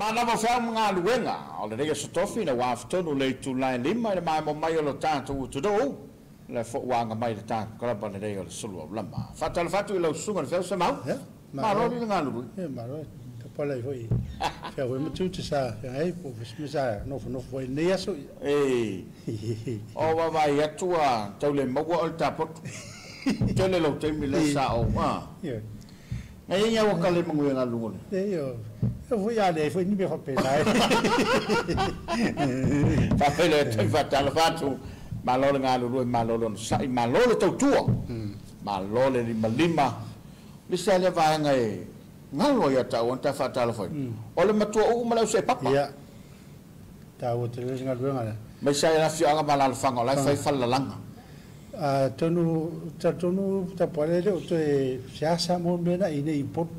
Manava o feau ma galuega o lenei aso tofi ina ua afotonu le itula e 5 i le maemo mai o lo tatou atunuu, le foi ua aga mai le tatou kalaba lenei o le sulu aulama. Faatalofa atu i lau susuga i le Feau Semau. Malo le galulue. Malo, tapala ai foi feau foi ma tiute sa feagai po o sa nofonofo foi i lenei aso. O vaavaai atu ua tau le maua oe le tapoto. Tele lou taimi lea sa ou. Na iai nya ua kale manuia galuga le. Foi a leai foi ni mea faapena. Faafetai atu faatalofa atu. Malo le galulue, malo le onosai, malo le tautua, malo le limalima. Le isi lava lea vaega e galo ia te au ona ta faatalofa ai, o le matua uu ma le auseepapa. Ia, taua tele le galuega lea. Mai sa i le afioaga ma alaalafaga o la e fai falelalaga. Atonu, talitonu Tapuale e le o toe seasa mo mea na i nei i Upolu.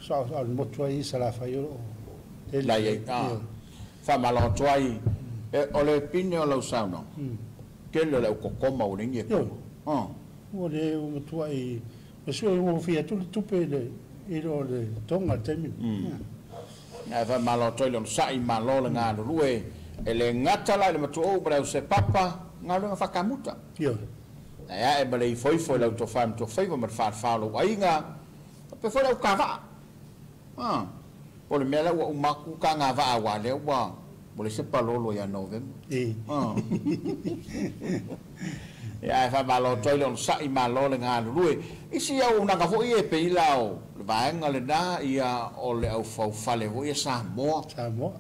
Sa o le motu ai i Salafai o lo o tele. La i ai. Faamalo atu ai. O le pine o lau saunoaga, tele o le au kokoma ua leai ni e koma. Ua le ua matuai masua ua fia atu le tupe i le i lo le toga i le taimi. Ae faamalo atu ai le onosai, malo le galulue. E le gata la i le matuauu ma le ausepapa, galuega faakamuta. Ae ae ma le ifoifo i lau tofa i matuafaiva ma le falefa o lou aiga, faapea foi le aukavaa. Po o le mea la ua uma atu ta agavaa aua lea ua leai se palolo ia Novema. Ia ae faamalo atu ai le onosai, malo le galulue. Isi auaunaga foi ia e pei la o le vaega lena ia o le aufaufale foi ia Samoa. Samoa.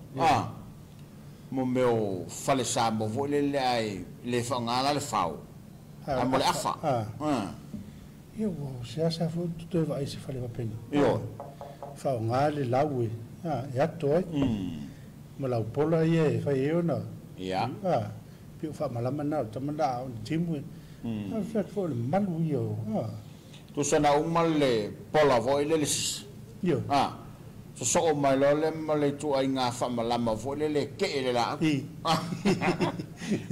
Mo mea o fale Samoa foi lele ae le faaaoga la le fao, ae mo le afa. Ia ua seasea foi ou toe vaai i se fale faapena. Ioe. Faaaoga le lau e ato ai. Ma lau pola ia e fai ai ona. Pei o faamalama na o le tama na a o le timu e. A fai atu foi o le malu ia o. Tusa na uma le pola foi lele sisi. Ioe. Sosoo mai loa le ma le ituaiga faamalama foi lele e kee le laau.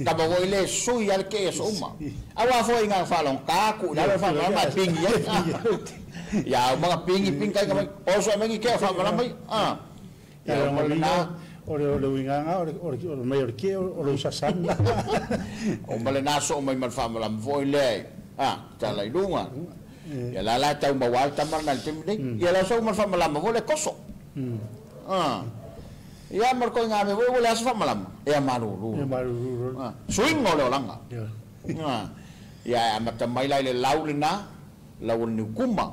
Tama foi le sui lava le kee aso uma. Aua foi ina faalogota tuu i lalo le faamalama ae pigi ai. Ia uma ona pigi pigi taiga mai. Oso ae mai ni kea o faamalama ia. Ia uma lena. O le uiga lena o le mai o le kee o lou sasana. Uma lena soo mai ma le faamalama foi lea tala i luga. Ia la la e tau maua le tama lena i le taimi nei. Ia la soo ma le faamalama foi le koso. Ia ma le koiga mea foi ua leai se faamalama. Ea malulu. Suiga o le olaga. Ia e amata mai la i le lau lena, lau o le niukuma.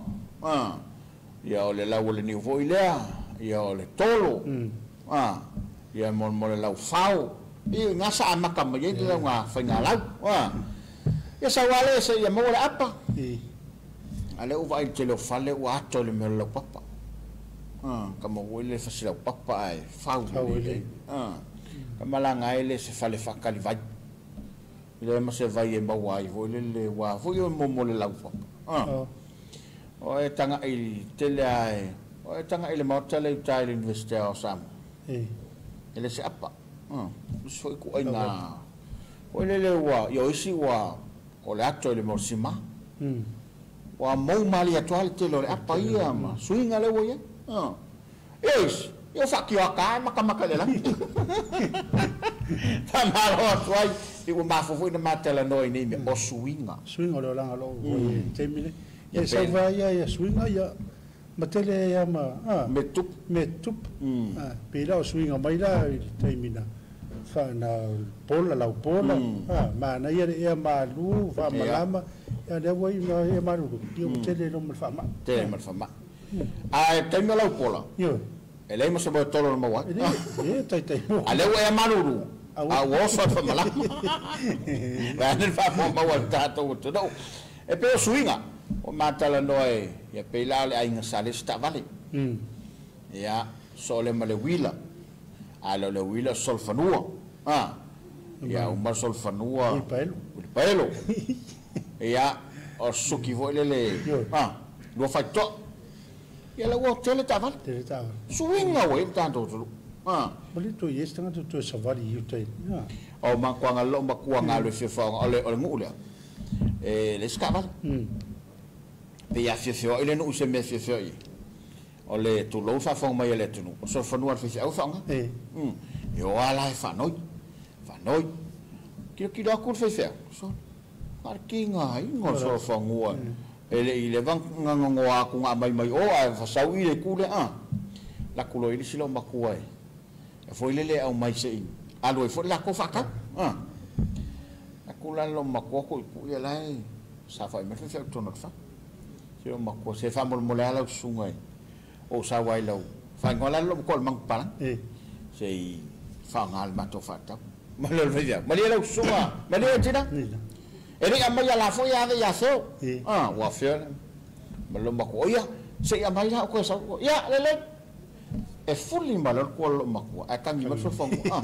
Ia o le lau o le niu foi lea, ia o le tolo. Ia mo le lau fao. Ia ina sa amata mai ai le lauga faiga lau. Ia sau lava lea seia maua le apa. A lea ua vaai i le tele o fale ua ato i le mea o le laupapa. Ka maua le fasi laupapa ae fau lelei. Ka malaga ai le se fale faatali vai. I le ma se vai e maua ai foi lele ua foi o momo le laupapa. O e taga'i tele ae o e taga'i le maota le uta i le University o Samoa. E le se apa. Usi foi ituaiga foi lele ua ia o isi ua o le ato i le mea o le sima. Ua mou malie atu lava le tele o le apa ia ma suiga lea ua i ai. Ia isi, ia ua faatioata e matamata i le lagi. Faamalo atu ai, i ua mafua foi ona matalanoa i nei mea o suiga. Suiga o le olaga o lo o ua i ai i le taimi lenei. Ia sau lava ia suiga ia ma tele ai lava ma mea tutupu. Mea tutupu. Pei la o suiga mai la i le taimi na na pola lau pola, manaia le ea malu faamalama, ia lea ua iu ina ea malulu, ia ua tele loa ma le faamai. Tele ma le faamai. Ae taimi o lau pola, e leai ma se moe tolo na maua ai. E taitai mo. A lea ua ea malulu, a ua oso i le faamalama. Vaeane le faafofoga a le tatou atunuu. E pei o suiga ua matalanoa e ia pei la o le aiga sa leai se taavale. Ia, soo lea ma le uila. A le o le uila o solofanua. Ia, uma le solofanua. Uilipaelo. Uilipaelo. Ia, o suki foi lele, lua faitotoa. Ia la ua tele taavale. Tele taavale. Suiga ua i ai le tatou atunuu. Ua le toe i ai se tagata toe savali i uta i. O makuaga lou matua galue fiafaoga o le nuu lea. E leai se taavale. Pei a fiafioai le nuu i se mea e fiafioai ai. O le tulou faafofoga mai a le atunuu, o le solofanua a le faifeau e faaaoga. E o lava la e faanoi, faanoi. Tilotilo atu le faifeau, sole, na o le tigaina o le solofanua e le i leva ona nonoa atu na aumai mai o ae fasau i le itu lea a. Alu atu loa i le isi loomatua e foi lele e aumai se i alu ai foi le latou faatau a. Atu la le loomatua tuitui ia la e saofai mai le faifeau i totonu o le fale. Se loomatua se faamolemole lava lau susuga i ou sau ai lau faaigoa la le loomatua o le manupapalagi se i faaaoga le matou faatau. Ma le faifeau, malie lau susuga, malie tina. E le i aumaia la foi ave ia Feo. Ah, ua afea le ma le loomatua. Ia, se i aumai la ou toe sau. Ia, lelei. E fuli ma le kua loomatua, ae tagi mai le solofanua.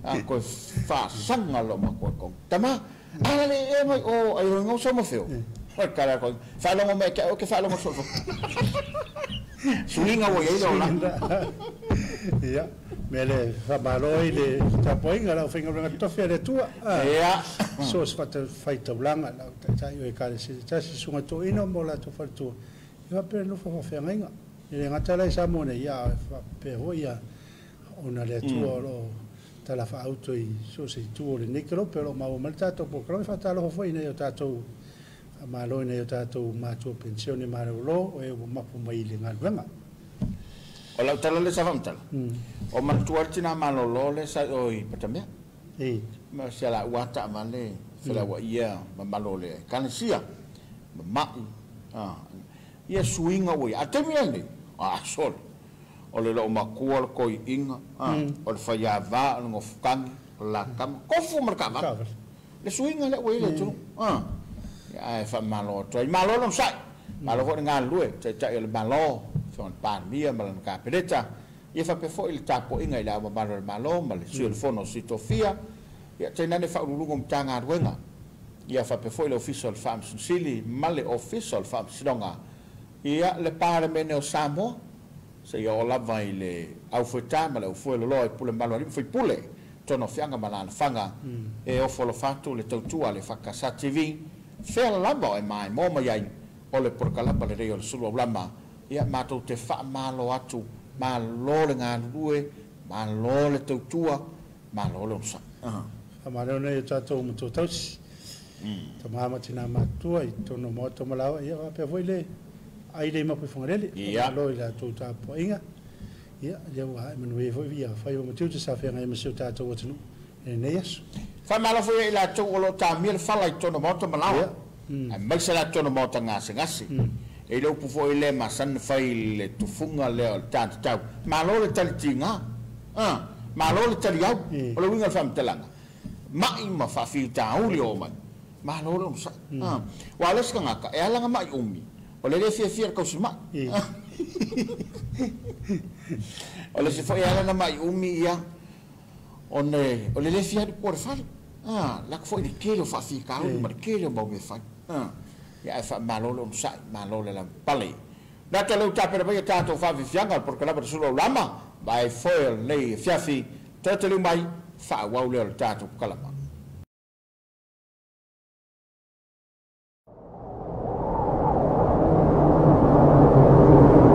Ah, a toe faasaga le loomatua i tonu. Tama, a le e mai o ai hoiga o sau ma Feo. O le tala a le faalogo mai ia te au, ou te faalogo i le solofanua. Suiga ua i ai le olaga. Ia, mea le faamalo ai le tapuaiga a lau faigaluega totofi a le Atua. Ia. So se faitaulaga lau taitai o Ekalesia se tasi susuga toeaina ma o latou faletua, ia faapea le nofo faafeagaiga. E le gata la i Samoa nei, a faapea foi ia ona le Atua o lo o talafaauto i so o se itu o lenei kelope o lo o maua mai le tatou polokalame. Faatalofa foi i nai o tatou faamalo i nai o tatou matua penisione malolo o e ua mapu mai i le galuega. O lau tala lea sa faamatala, o manatua ai le tina malolo lea sa i o i Patamea. Ma si a laua lava taavale felauaia mamalu o le Ekalesia, mama'i, ia suiga ua i ai. A o le taimi lenei, a sole, o le loomatua, o le toiina, o le faiava, o le nofotagi, o le latama, tofu ma le taavale. Le suiga lea ua i ai le atunuu. Ae faamalo atu ai. Malo le onosai, malo foi le galulue, Taitai o le Malo, Afioga i le Palemia ma lana Kapeneta, ia faapea foi le tapuaiga i Le Ao Mamalu o le Malo ma le Sui o le Fono o Sui Tofia, ia tainane Faauluuluga o Matagaluega, ia faapea foi le Ofisa o le Faamasino Sili ma le Ofisa o le Faamasinoga, ia le Palemene o Samoa, seia oo lava i le aufueta ma le aufueloloa i pule mamalu a alii ma faipule, totonu o afioaga ma alaalafaga, e ofo alofa atu le tautua a le EFKS TV, fea lava o e maimoa mai ai, o le polokalama lelei o le sulu aulama, ia matou te faamalo atu, malo le galulue, malo le tautua, malo le onosai. Faamalo nai o tatou matua tausi, tama ma tina matutua i totonu o maota ma laoa, ia faapea foi le aile i mapu i Fagalele. Faamalo i la outou tapuaiga, ia lea ua ae manuia ai foi ia faiva ma tiute sa feagai ai ma si o tatou atunuu i lenei aso. Faamalo foi ia i latou o lo o tamia le fala i totonu o maota ma laoa, aemaise la totonu o maota gasegase. E i le upu foi lea e masani ona fai i le tufuga lea o le ta tatau, malo le tali tiga, malo le taliau. O le uiga o le faamatalaga, mai ma faafitauli o omai, malo le onosai. Aua o le isi tagata, e ala ona mai umi, o le le fiafia i le tausimai. O le isi foi e ala ona mai umi ia, ona o le le fia alu i tua o le fale. Lako foi i le tele o faafitauli ma le tele o mau mea fai. Ia ae faamalo le onosai, malo le lavapapale. Nata lea ua tapena mai a tatou faafiafiaga o le polokalama le sulu aulama, vae foe o lenei afiafi, toe taliu mai, faaauau lea o le tatou polokalama.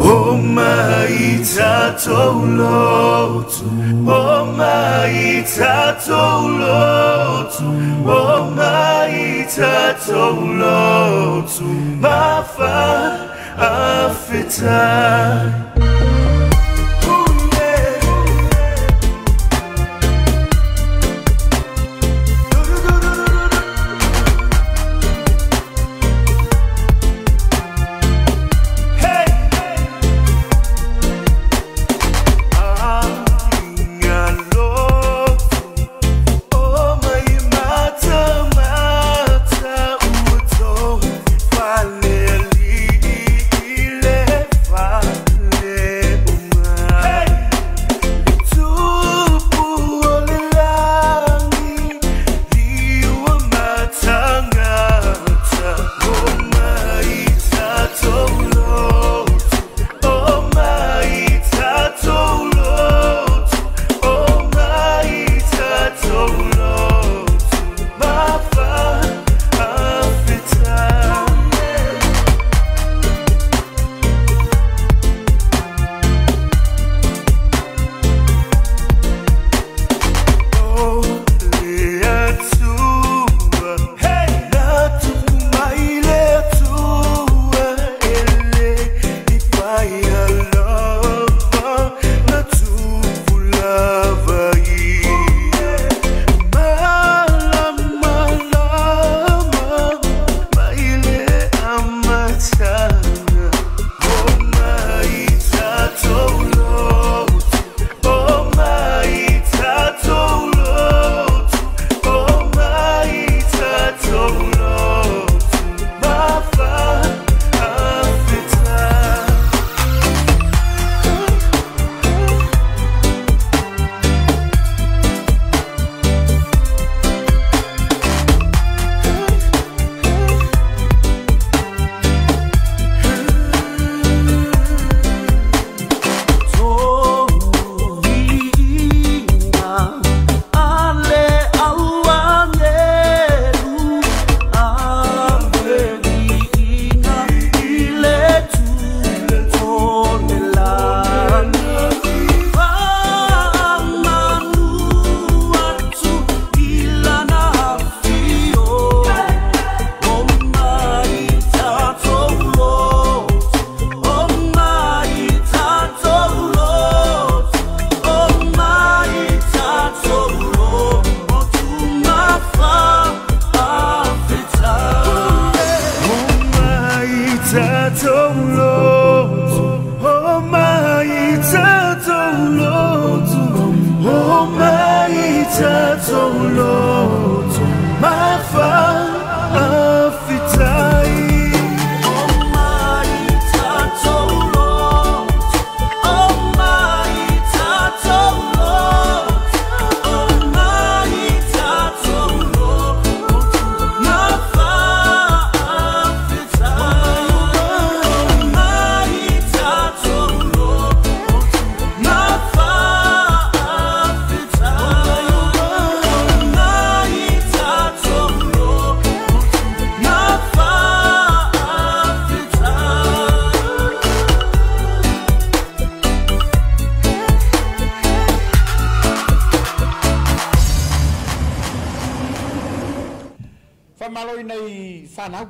O mai tatou lotu, o mai tatou lotu, o mai tatou lotu, mafa afetai. Ooh, yeah. tatou lotu, o mai tatou lotu, o mai tatou lotu, mafaafetai. O mai tatou lotu, o mai tatou lotu, o mai tatou lotu, mafaafetai. O mai tatou lotu, mafaafetai. O mai tatou lotu, mafaafetai. Faamalo i nei fanau.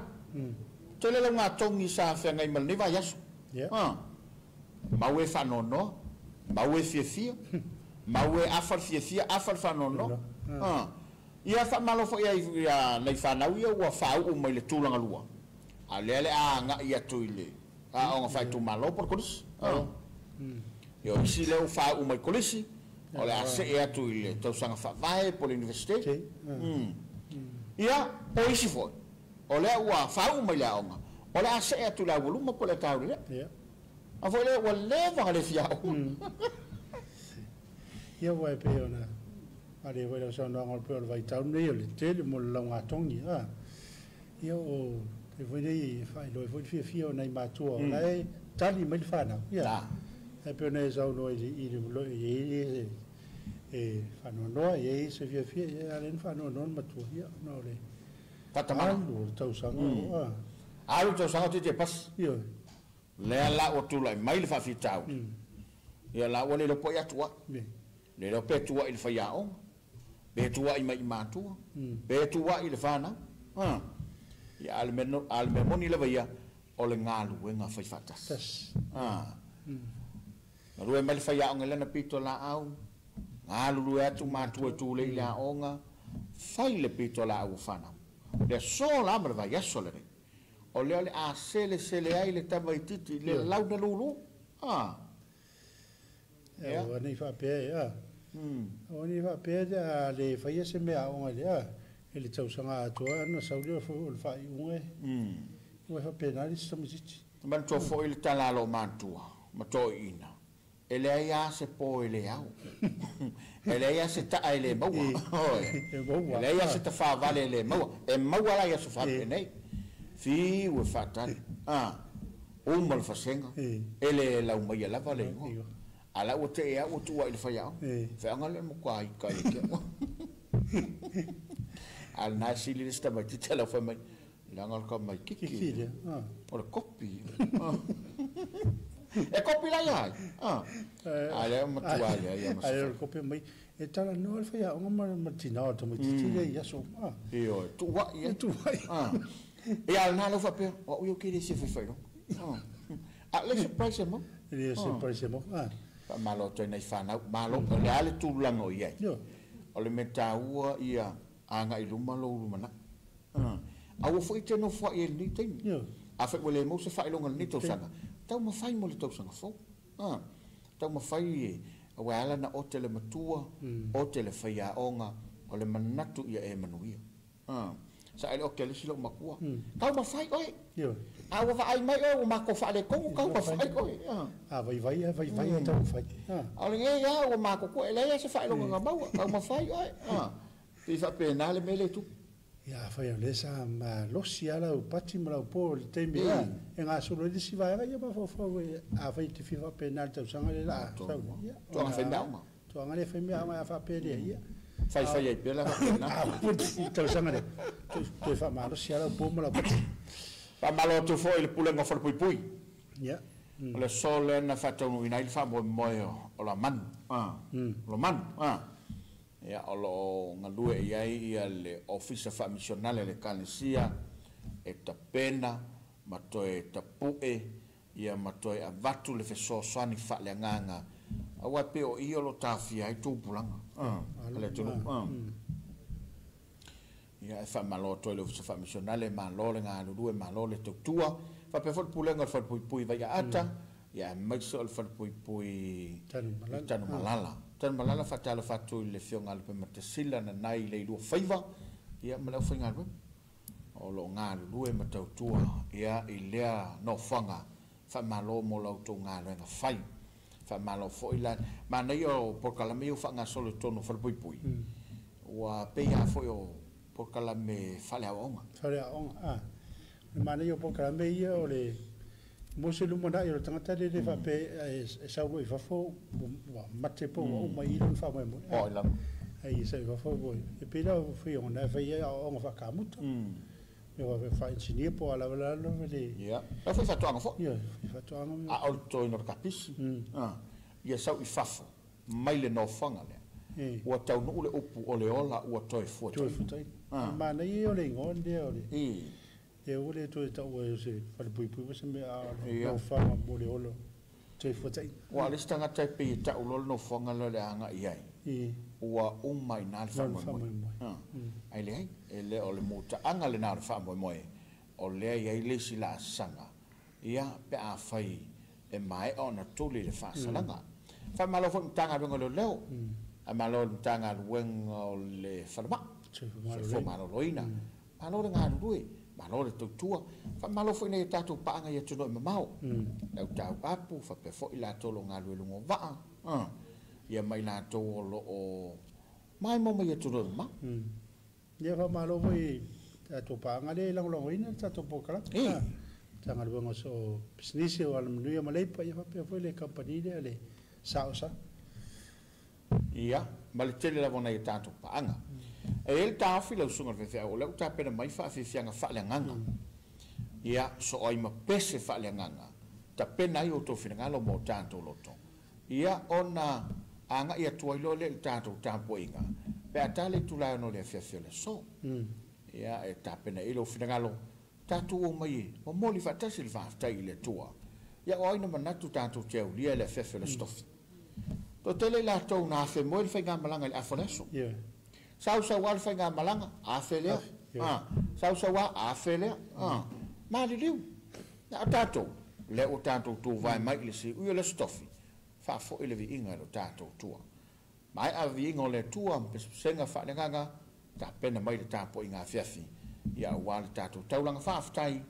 Tele lauga togi sa feagai ma lenei vaiaso. Mau e faanoanoa, mau e fiafia, mau e afa le fiafia, afa le faanoanoa. Ia faamalo foi ai ia nei fanau ia ua faauu mai le tulaga lua. A lea le a agai atu i le aoga faaitumalo po o le kolisi. Ia o isi lea ua faauu mai kolisi, o le a see atu i le tausaga faavae po o le universite. Ia, o isi foi, o lea ua faauu mai le aoga, o le a see atu i le aualuma po o le atauli lea. A foi lea ua leva na le fia aoga. Ia ua e pei ona ale foi lau saunoaga o le pei o le vaitau lenei o le tele mo le laugatogi. Ia o te foi nei e faailoa ai foi le fiafia o nai matua o la e tali mai le fanau. Ia e pei ona e saunoa i le i le i e faanoanoa, e i ai se fiafia, ia a le na faanoanoa le matua, ia ona o le Faatamala. Alu o le tausaga. Alu le tausaga o tietie pasi. Ioe. Lea la ua tulai mai le faafitauli. Ia la ua le iloa po i atu ai. Le iloa pe tuuai i le faiaoga, pe tuuai mai i matua, pe tuuai i le fanau. Ia a o le mea no, a o le mea moni lava ia, o le galuega fai faatasi. Tasi. Galue mai le faiaoga i lana pitolaau, galulue atu matua e tulei i le aoga, fai le pitolaau a fanau. Le aso la ma le vaiaso lenei, o lea o le a selesele ai le tamaitiiti i le launa lulu. Ia, aua ne i faapea e, aua ne i faapea a le faia se mea aoga i le, i le tausaga atoa ona sau lea o le faaiuga e, ua faapena le isi tamaitiiti. Manatua foi le tala a lou matua ma toeaiina, e leai lava se po e le ao, e leai lava se taa e le maua, E maua. E leai lava se tafavale e le maua, e maua la i aso faapenei. Fiu e faatali, uma le fasega, e le lau maia lava le igoa. A la ua tee au ua tuuai i le faiaoga. Feaga lea matua ika ia te au. A o lena e sili le isi tamaitiiti a lau fai mai, leaga o le tamaitiiti. Kiki lea. O le kopi. E kopi la ia ai. A lea ua matua leai lava ma se A o le kopi mai, e talanoa le faiaoga ma le tina o le tamaitiiti lea i aso uma. Ioe, tuuai ai. E tuuai. Ia, a o lena lau faapea, o au ia ou te le fia faifailoga. A o le surprise e maua. E le surprise e maua. Faamalo atu ai nai fanau. Malo, o le a le tulaga o i ai. O le mea taua ia agai i luma lou lumanai. Aua foi e te nofoai ai i lenei taimi. Afai ua le maua se faailoga i lenei tausaga, taumafai mo le tausaga fou. Taumafai aua e ala ona ote le matua, ote le faiaoga, o le manatu ia e manuia. Sa e le ote a le isi lou matua. Taumafai oe. A ua vaai mai oe ua matou faaletonu, taumafai oe. A vaivai a vaivai a taumafai. A o lenei lava ua matutua, e leai lava se faailoga na maua, taumafai oe. Pei faapena le mea lea e tupu. Ia, afai o lea sa malosi lava lau pati ma lau po i le taimi e gasolo ai le isi vaega, ia mafaufau e, afai e te fia faapena i le tausaga lea o le a sau, ia, Tuaga faimeaoga. Tuaga lea faimeaoga a faapea lea, ia. Faifai ai pea la faapena. A oo i le tausaga lea, toe faamalosi lava lau po ma lau pati. Faamalo atu foi i le Pulega o Falepuipui. Ia. O le aso lea na faataunuuina ai le faamoemoe o Lamanu. O Lamanu. Ia, o lo o galue i ai ia le Ofisa Faamisionale a le Ekalesia e tapena ma toe tapue ia ma toe avatu le fesoasoani faaleagaga aua e pei o i o lo o taofia ai tupulaga a le atunuu. Ia, e faamalo atu ai le Ofisa Faamisionale, malo le galulue, malo le tautua, Faapea foi le pulega o le falepuipui i Vaiaata, ia aemaise o le falepuipui i Tanumalala. Tanumalala faatalofa atu i le afioga a Lupematasila Nanai Leilua Faiva, ia ma le aufaigaluega o lo o galulue ma tautua ia i lea nofoaga. Faamalo mo la outou galuega fai. Faamalo foi la manaia o polokalame ia ua faagasolo i totonu o falepuipui, ua pei lava foi o polokalame faaleaoaoga. Faaleaoaoga, a. O le manaia o polokalame ia o le mo se lumanai o le tagata lele faapea e sau loa i fafo ua mate po ua uma i i lona faamoemoe. Oi lava. Ai e sau i fafo ua e pei la o faioga na e fai ai aoaoga faakamuta. Me wa faa-engineer po o a lava lava le. Ia. La foi faatoaga foi. Ia, faatoaga. A o le totoina o le kapisi. Ia sau i fafo mai le nofoaga lea. Ua taunuu le upu o le ola ua toe fuataina. Toe fuataina. Manaia ia o le igoa lea o le. Lea ua le toe taua ai o se falepuipui po o se mea a o le nofoaga mo le ola toe fuataina. Aua o le isi tagata e pei e tau loa le nofoaga lea o le a agai i ai, ua uma ai i ina le faamoemoe. Ae leai, e le o le mutaaga lena o le faamoemoe, o lea e i ai le isi laasaga, ia, pe afai e maea ona tuli le faasalaga. Faamalo foi i le Matagaluega o Leoleo, faamalo i le Matagaluega o le Falemai, Soifua Maloloina, malo le galulue, malo le tautua, faamalo foi i nai a tatou paaga i atunuu e mamao, le au tauapu, faapea foi i latou o lo o galulue i luga o vaa, ia ma i latou o lo o maimoa mai atunuu e mamao. Ia faamalo foi i tatou paaga lea e lagolagoina le tatou polokalame. Matagaluega o Pisinisi o Alamanuia ma Leipa, ia faapea foi le kamupani lea le Saosa. Ia, ma le tele lava o nai a tatou paaga. E i ai le taofi lau susuga i le faifeau, o lea ua tapena mai faafiafiaga faaleagaga. Ia, soo ai ma pese faaleagaga, tapena ai outou finagalo ma o tatou loto. Ia, ona agai atu ai loa lea i le tatou tapuaiga, pe a ta le itula e 6 i le afiafi o le aso. Ia, e tapena i ai lou finagalo, tatou omai e momoli faatasi le faafetai i le Atua. Ia, o ai na manatu tatou te aulia i le afiafi o le Aso Tofi? Toatele i latou na afemoe le faigamalaga i le afa o le aso. Sau sau lava le faigamalaga, afe lea. Sau sau lava, afe lea. Maliliu. A o tatou, lea ua tatou tuvae mai i le siui o le Aso Tofi, faafoi le viiga i lo tatou Atua. Maea viiga o le Atua ma pesepesega faaleagaga, tapena mai le tapuaiga afiafi, ia aua le tatou taulaga faafetai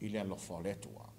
i le alofa o le Atua.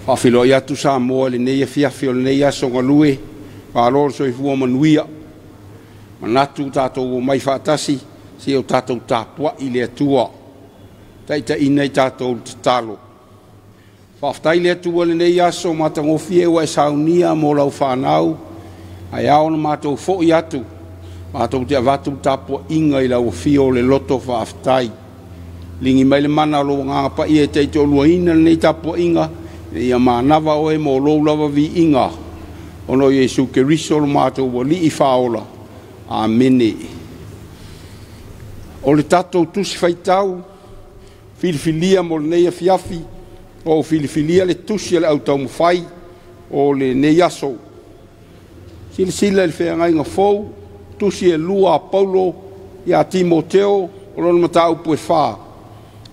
Faafeiloai atu Samoa i lenei afiafi o lenei aso galue, malo le soifua manuia. Manatu tatou omai faatasi seia o tatou tapuai i le Atua, taitaiina i tatou tatalo. Faafetai le Atua i lenei aso matagofie ua e saunia mo lau fanau, ae ao ona matou foi atu, matou te avatu le tapuaiga i lau afio o le loto faafetai. Ligi mai le mana o lou Agaga Paia e taitoaluaina lenei tapuaiga, ina ia manava oe mo lou lava viiga, ona o Iesu Keriso lo matou Alii Faaola. Amene. O le tatou tusi faitau filifilia mo lenei afiafi, ua ou filifilia le tusi a le autaumafai o lenei aso. Silasila i le feagaiga fou, tusi e 2 a Paulo ia Timoteo, o lona mataupu e 4.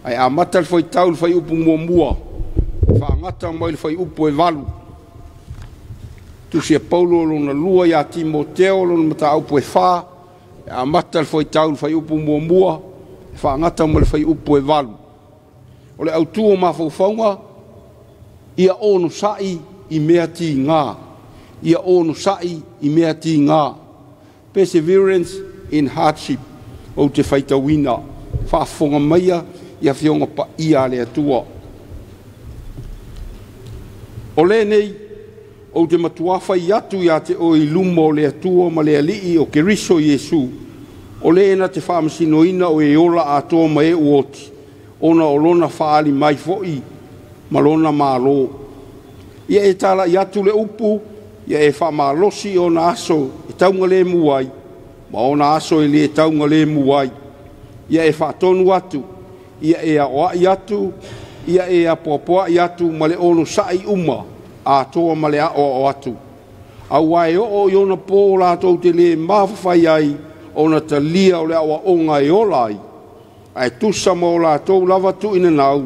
Ae amata le faitau i le fuaiupu 1, faagata mai le fuaiupu e 8. Tusi a Paulo lona 2 ia Timoteo, lona mataupu e 4, e amata le faitau i le fuaiupu 1, faagata ma le fuaiupu e 8. O le autu o mafaufauga, ia onosai i mea tiga. Ia onosai i mea tiga. Perseverance in hardship. Ou te faitauina, faafofoga maia i afioga paia a le Atua. O lenei, ou te matua fai atu ia te oe i luma o le Atua ma le Alii o Keriso Iesu, o le na te faamasinoina o e ola atoa ma e ua oti, ona o lona faaali mai foi ma lona malo. Ia e talai atu le upu, ia e faamalosi ona aso e taugalemu ai, ma ona aso e le taugalemu ai. Ia e faatonu atu, ia e aoai atu, ia e apoapoai atu ma le onosai uma, atoa ma le aoao atu. Aua e oo i ona po latou te le mafaufai ai, ona talia o le aoaoga e ola ai, ae tusa ma o latou lava tuuinanau,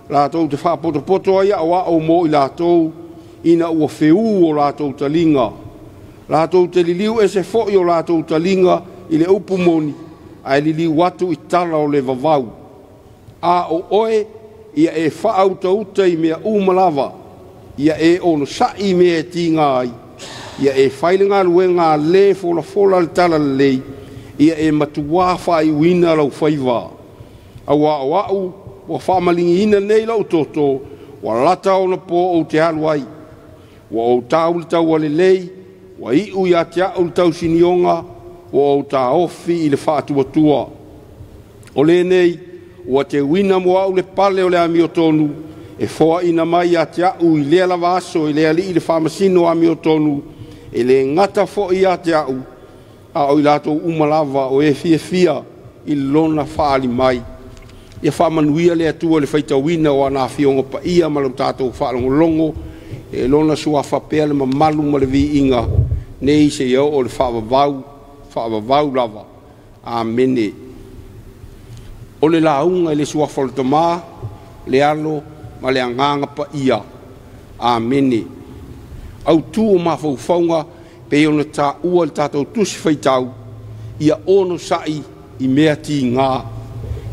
latou te faapotopoto ai aoao mo i latou, ina ua feū o latou taliga. Latou te liliu ese foi o latou taliga i le upu moni, ae liliu atu i tala o le vavau. A o oe, ia e faautauta i mea uma lava, ia e onosai i mea e tiga ai, ia e fai le galuega a le folafola le talalelei, ia e matuā faaiuina lau faiva. Aua o au ua faamaligiina nei lau toto, ua lata ona po ou te alu ai. Ua ou tau le taua lelei, ua iu ia te au le tausinioga, ua ou taofi i le faatuatua. O lenei, ua teuina mo au le pale o le amiotonu, e foaina mai ia te au i lea lava aso i le Alii le faamasino amiotonu, e le gata foi ia te au, a o i latou uma lava o e fiafia i lona faali mai. Ia faamanuia le Atua i le faitauina o ana afioga paia ma lo tatou faalogologo, e lona suafa pea le mamalu ma le viiga, nei seia oo le faavavau, faavavau lava. Amene. O le lauga i le suafa o le Tama, le Alo ma le Agaga Paia. Amene. Autu o mafaufauga pei ona taua i le tatou tusi faitau, ia onosai i mea tiga.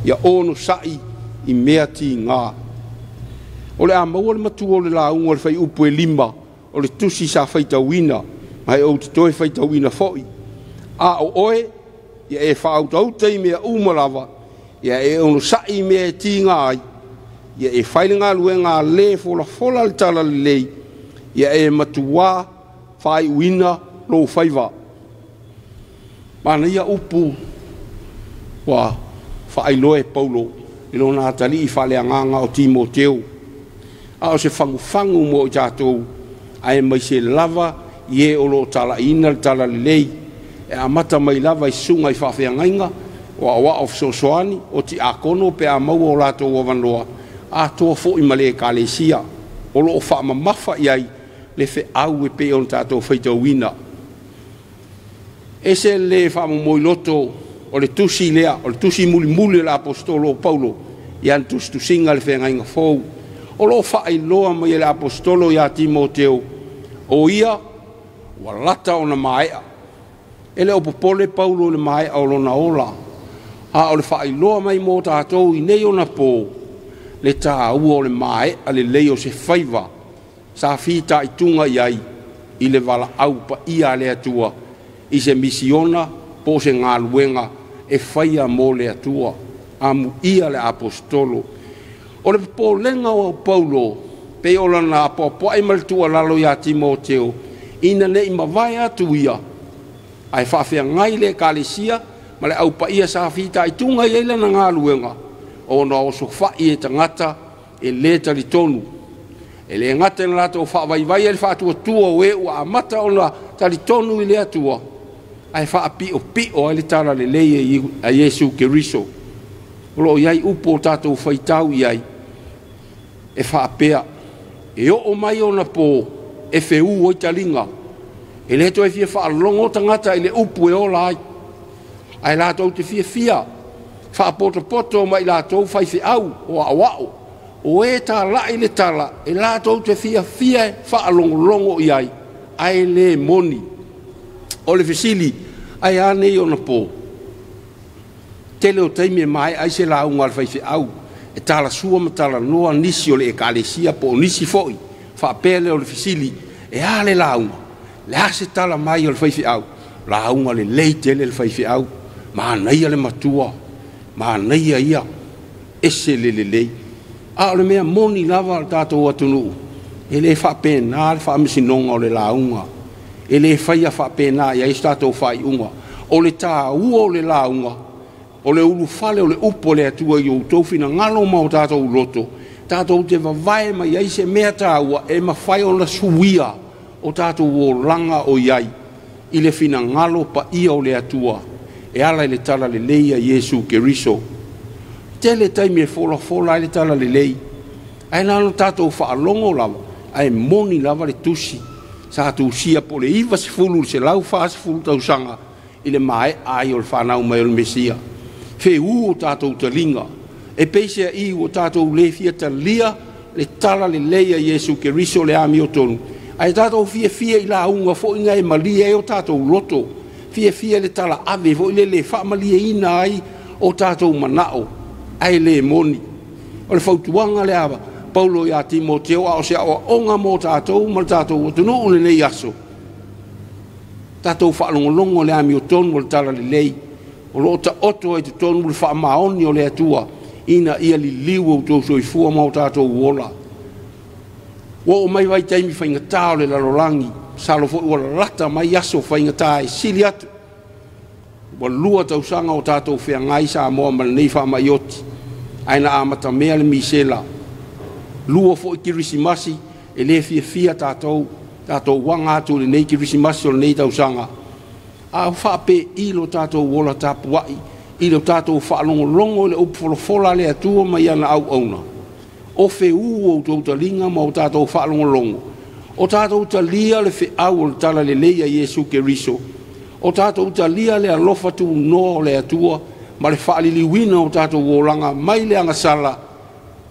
Ia onosai i mea tiga. O le a maua le matua o le lauga o le fuaiupu e 5 o le tusi sa faitauina, ma e ou te toe faitauina foi. A o oe, ia e faautauta i mea uma lava, ia e onosai i mea e tiga ai, ia e fai le galuega a le folafola le talalelei, ia e matuā faaiuina lou faiva. Manaia upu ua faailoa e Paulo i lona atalii faaleagaga o Timoteo, a o se fagufagu mo i tatou, ae maise lava i e o loo talaiina le talalelei, e amata mai lava i susuga i faafeagaiga, o aoao fesoasoani, o tiakono pe a maua o latou avanoa, atoa foi ma le ekalesia, o loo faamamafa i ai le feau e pei ona tatou faitauina. Ese le faamomoiloto o le tusi lea, o le tusi mulimuli o le aposetolo o Paulo ia na tusitusiga le feagaiga fou. O loo faailoa mai e le aposetolo ia Timoteo, o ia ua lata ona maea. E le o popole Paulo i le maea o lona ola, a o le faailoa mai mo tatou i nei ona po, le taua o le maea lelei o se faiva Sa fitaituga i ai i le valaau paia a le Atua i se misiona po o se galuega e faia mo le Atua. Amuia le aposetolo. O le popolega o Paulo pei o lana apoapoai ma le tuualalo ia Timoteo ina ne i mavae atu ia ae faafeagai le ekalesia ma le aupaia sa fitaituga i ai lana galuega ona osofai e tagata e lē talitonu. E lē gata ina latou faavaivai ai le faatuatua o e ua amata ona talitonu i le Atua, ae faapiopio ai le talalelei a Iesu Keriso. O loo i ai upu o tatou faitau i ai e faapea, e oo mai ona po e feū ai taliga, e lē toe fia faalogo tagata i le upu e ola ai, ae latou te fiafia faapotopoto ma i latou faifeau o aoao o e tala'i le tala e latou te fiafia e faalogologo i ai, ae lē moni. O le fesili, ae a nei ona po? Tele o taimi e maea ai se lauga a le faifeau e talasua ma talanoa nisi o le ekalesia po o nisi foi. Faapea lea o le fesili, e a le lauga? Le a se tala mai o le faifeau? Lauga lelei tele le faifeau, manaia le matua, manaia ia, ese le lelei. A o le mea moni lava o le tatou atunuu, e lē faapena le faamasinoga o le lauga, e lē faia faapena i ai so tatou faaiuga. O le tāua o le lauga, o le ulufale o le upu a le Atua i outou finagalo ma o tatou loto, tatou te vavae mai ai se mea taua e mafai ona suia o tatou olaga o i ai i le finagalo paia o le Atua e ala i le talalelei a Iesu Keriso. Tele taimi e folafola ai le talalelei, ae na ona tatou faalogo lava, ae moni lava le tusi sa tusia po o le 90 i le 140 tausaga i le maea ai o le fanau mai o le Mesia. Feū o tatou taliga, e peiseai ua tatou lē fia talia le talalelei a Iesu Keriso le amiotonu, ae tatou fiafia i lauga foi na e malie ai o tatou loto, fiafia i le talaave foi lele e faamalieina ai o tatou manao, ae lē moni. O le fautuaga lea a Paulo ia Timoteo, a o se aoaoga mo tatou ma le tatou atunuu i lenei aso, tatou faalogologo i le amiotonu o le talalelei o loo taoto ai totonu le faamaoni o le Atua ina ia liliu outou soifua ma o tatou ola. Ua oo mai vaitaimi faigata o le lalolagi, masalo foi ua lalata mai aso faigata e sili atu. Ua 2 tausaga o tatou feagai Samoa ma lenei faamai oti, ae na amatamea le misela. 2 foi kerisimasi e lē fiafia tatou aga atu i lenei kerisimasi o lenei tausaga. A o faapei lo tatou ola tapuai i lo tatou faalogologo i le upu folafola a le Atua ma iana auauna, o feū outou taliga ma o tatou faalogologo, o tatou talia le feau o le talalelei a Iesu Keriso, o tatou talia le alofa tunoa o le Atua ma le faaliliuina o tatou olaga mai le agasala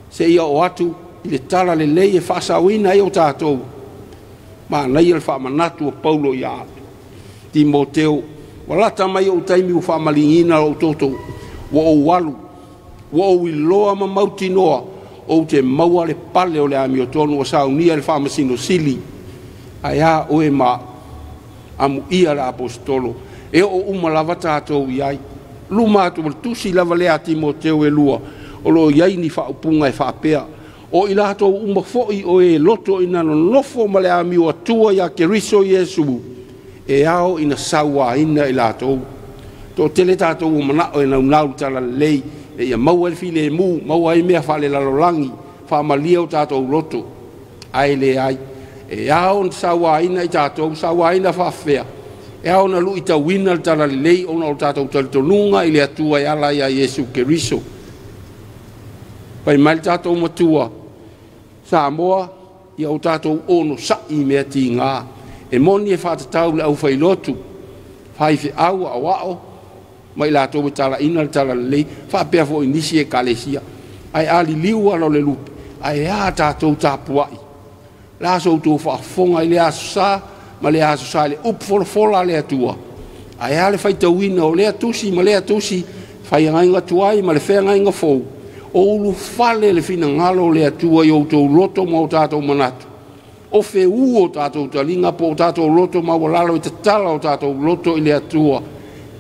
seia oo atu i le talalelei e faasaoina ai o tatou. Manaia le faamanatu o Paulo ia Timoteo, ua lata mai ou taimi ua faamaligiina lou toto, ua ou alu, ua ou iloa ma mautinoa ou te maua le pale o le amiotonu ua saunia le faamasino sili. Ae a oe ma amuia le aposetolo, e oo uma lava tatou i ai. Luma atu o le tusi lava lea a Timoteo e 2, o loo i ai ni faaupuga e faapea, o i latou uma foi o e loto ina nonofo ma le amio Atua ia Keriso Iesu, e ao ina sauaina i latou. Toatele tatou o manao e naunau le talalelei, e ia maua ai le filemu, maua ai mea faalelalolagi, faamalie o tatou loto, ae leai. E ao ona sauaina i tatou, sauaina faafefea, e ao ona luitauina le talalelei ona o tatou talitonuga i le Atua e ala ia Iesu Keriso. Fai mai le tatou matua Samoa, ia o tatou onosai i mea tiga, e moni e faatatau le aufailotu, faifeau aoao ma i latou e talaina le talalelei, faapea foi nisi ekalesia. Ae a liliu ala o le lupe, ae a tatou tapuai, la so outou faafofoga i le aso sa ma le aso sa i le upu folafola a le Atua, ae a le faitauina o lea tusi ma lea tusi, faiagaiga tuai ma le feagaiga fou, o ulufale le finagalo o le Atua i outou loto ma o tatou manatu, O feū o tātou taliga po o tātou loto maualalo i tatala o tātou loto i le Atua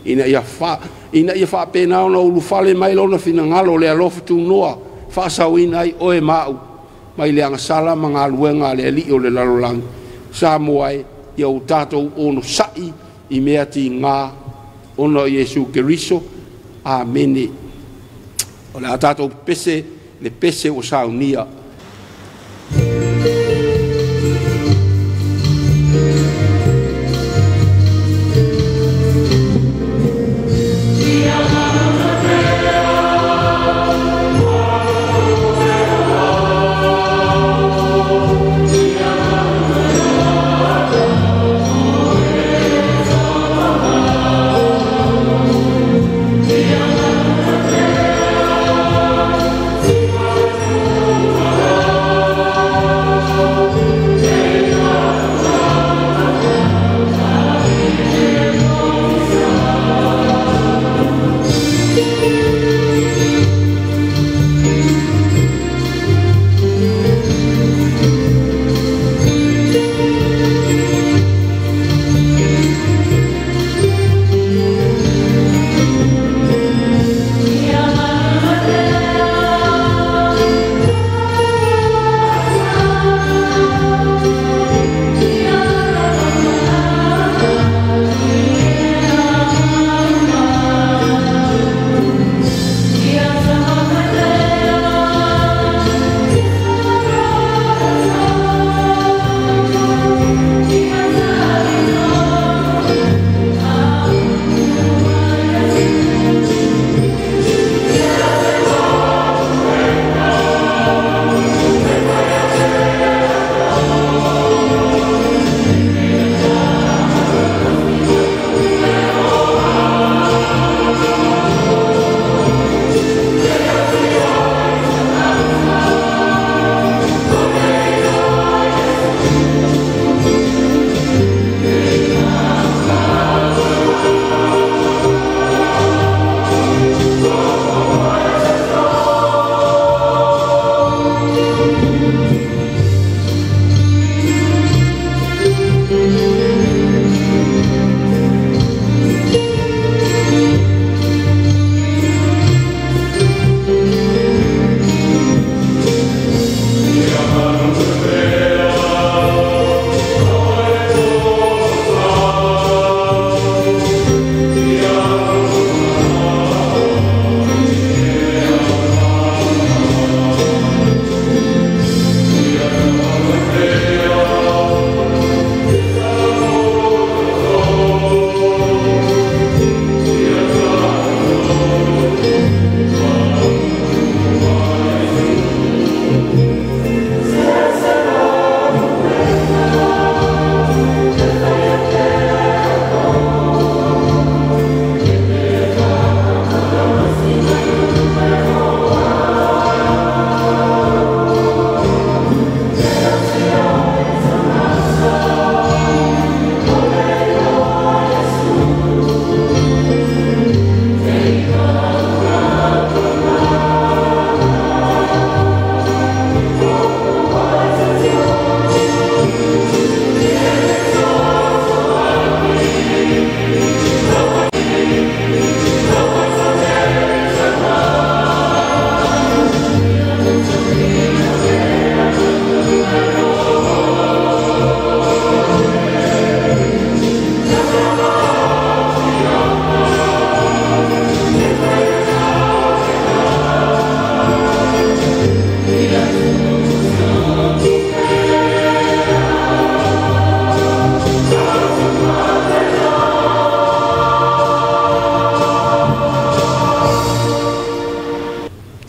ina ia faapena ona ulufale mai lona finagalo le alofa tunoa faasauina ai oe maau mai le agasala ma galuega a le alii o le lalolagi Samoa e ia o tātou onosa'i i mea tigā ona o Iesu Keriso. Amene. O le a tātou pese le pese ua saunia.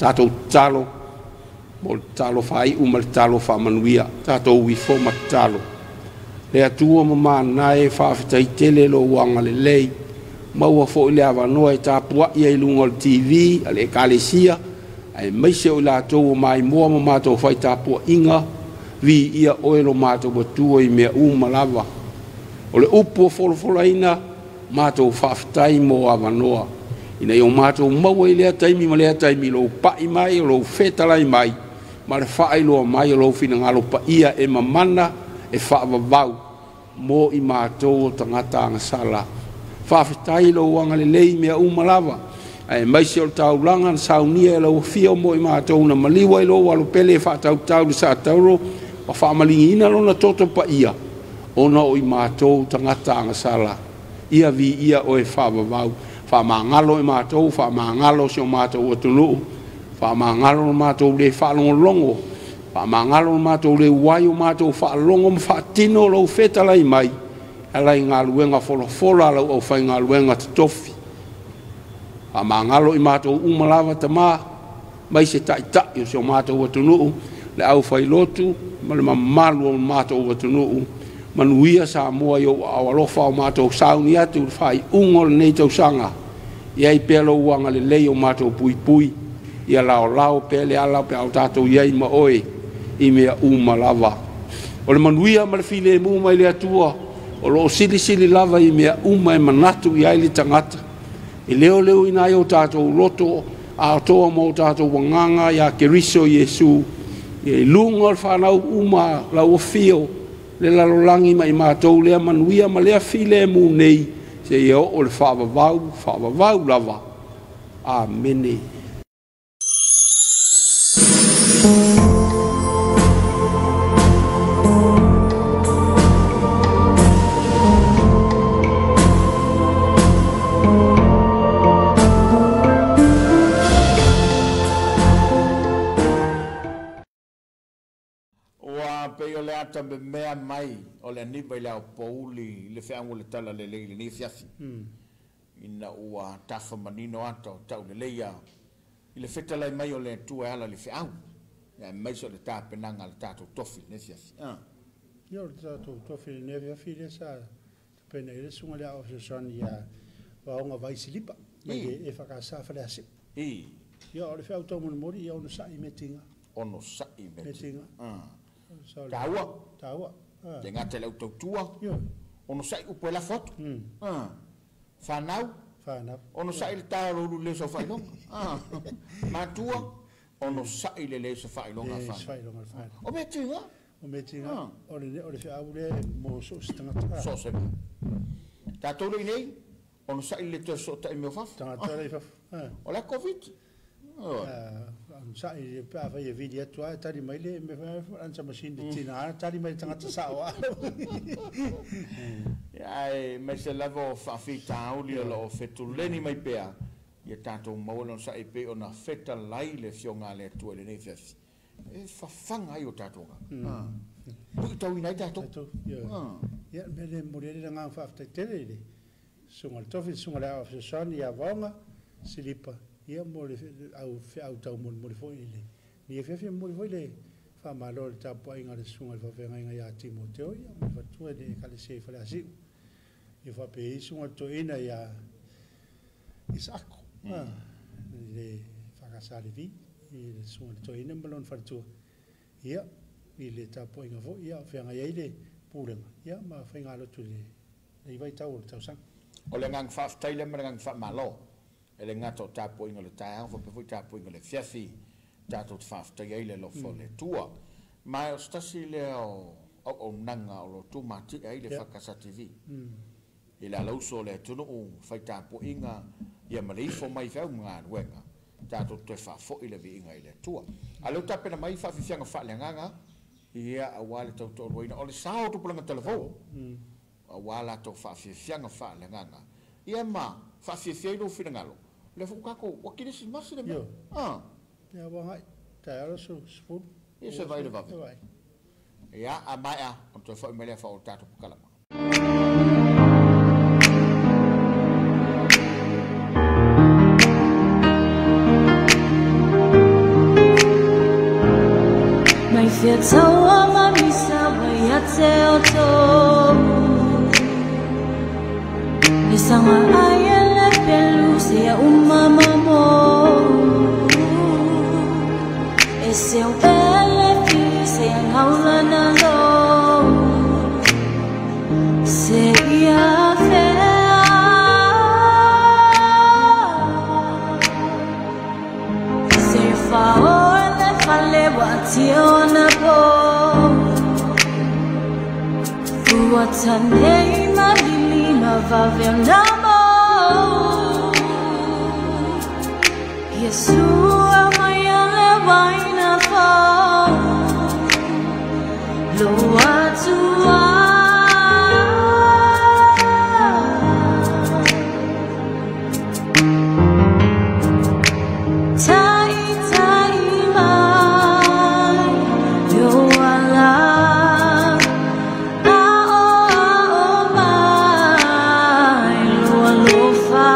Tātou talo, mo le talo whaiu ma le talo whaamanuia, tātou uifo ma talo. Le atua ma mānae whaawhitai tele lo uanga le lei, maua fo i le awanoa e tāpua ia i lunga o le TV, a le ekalesia, ai maise o i lātou o mai moa ma mātou whai tāpua inga, vi ia oe lo mātou matua i mea uma lava. O le upu o folofolaina, mātou whaawhitai mo awanoa. Ina i o mātou maua i lea taimi ma lea taimi, lo pai mai, o lo whetalai mai, ma le whaailoa mai o lo whina ngalo pa ia e mamana, e faavavau mo i matou o tagata agasala. Faafetai lou agalelei i mea uma lava, ae maise o le taulaga na saunia e lau afio mo i matou na maliu ai lou alopele e faatautau le saatauro ma faamaligiina lona toto paia, ona o i matou tagata agasala. Ia viia oe faavavau, faamagalo e matou, faamagalo si o matou atunuu, faamagalo le matou le faalogologo, faamagalo le matou le uai o matou faalogo ma faatino lou fetalai mai, ala i galuega folafola a lau aufaigaluega totofi. Faamagalo i matou uma lava tamā, mai se taʻitaʻi o si o matou atunuu, le aufailotu ma le mamalu o le matou atunuu. Manuia Samoa i ou aao alofa o matou sauni atu i le faaiuga o lenei tausaga. Ia ai pea lou agalelei o matou puipui, ia laolao pea le ala pe a o tatou i ai ma oe i mea uma lava. O le manuia ma le filemu mai le Atua, o loo silisili lava i mea uma e manatu i ai le tagata. E leoleoina ai o tatou loto atoa ma o tatou agaga ia Keriso Iesu, ia i luga o le fanau uma lau afio, le lalolagi ma i matou lea manuia ma lea filemu nei, seia oo le faavavau, faavavau lava. Amene. Ua pei o le ata memea mai o le aniva i le aopouli i le feagu o le talalelei i lenei afiafi. Ina ua tafa manino ata o tauleleia i le fetalai mai o le Atua e ala i le feau, aemaise o le tapenaga a le tatou tofi i lenei afiafi. Ia o le tatou tofi i lenei afiafi lea sa tapena i le susuga le Aao Fesoasoani ia Vaoga Vai Silipa mai le EFKS Faleasiu. Ia o le feau taumolimoli ia onosai mea tiga. Onosai mea tiga. Taua. Taua. Te gata i le autautua. Onosai upu e lafo atu. Fanau. Fanau. Onosai le ta o lo ulu le o faailoga. Matua. Onosai le le o faailoga a fanau. O mea tiga. O mea tiga. O le feau lea mo so o se tagata. So o se mea. Tatou le i nei, onosai le toe sootai mea o fafo. Tagata le i fafo. O le COVID. Onosai pe a fai e vili atu lava, tali mai le mea answer machine le tina, tali mai le tagata sao lava. Ae aemaise lava o faafitauli o lo o fetuleni mai pea, ia tatou maua le onosai pei ona fetalai le afioga a le Atua i lenei afiafi. E fafaga ai o tatou agaga. Puitauina ai tatou. Ia, le mea lea e momoli ai le agaga faafetai tele i le susuga i le tofi, le susuga i le Aao Fesoasoani ia Vaoga Silipa, ia mo le au feau taumolimoli foi i lenei afiafi. E momoli foi le faamalo i le tapuaiga a le susuga i le faafeagaiga ia Timoteo, ia ma le faletua i le Ekalesia i Faleasiu. Ia faapea ai susuga i le toeaina ia Isaako, le Fakasa Levi, i le susuga i le toeaina ma lona faletua. Ia, i le tapuaiga foi, ia, o feagai ai le pulega, ia, ma faigalotu i lenei vaitau o le tausaga. O le agaga faafetai lea ma le agaga faamalo, e le gata o tapuaiga o le taeao, faapea foi tapuaiga o le afiafi, tatou te faafetai ai le alofa o le Atua. Ma o se tasi lea o auaunaga o lo o tumatie ai le Fakasa TV. I le alauso o le atunuu, fai tapuaiga, ia ma le ifo mai feau ma galuega, tatou toe faafoi le viiga i le Atua. A o lea ua tapena mai faafiafiaga faaleagaga, ia aua le tautoaluaina o le sao o tupulaga talavou, aua latou faafiafiaga faaleagaga, ia ma faafiafia ai lou finagalo, o lea foi ua tatou, ua kerisimasi le mea. Ia ua agai, taeao le aso 10. Ia se vai le vave. Ia, a maea, ona toe foi mai lea faaoo tatou pakalama. Mai fia taua mamisa wa ia te o tō. E sanga ai e le pelu se ia umama mō. E se o ele fi se ia ngaula na lō. Se ia fea. Se ia whao e le whale wa tio na pō. Tua tanei malilina vave namo Yeshua maya le waina fo Lo atua. Tai tai mai yo ala ao ao mai lo alofa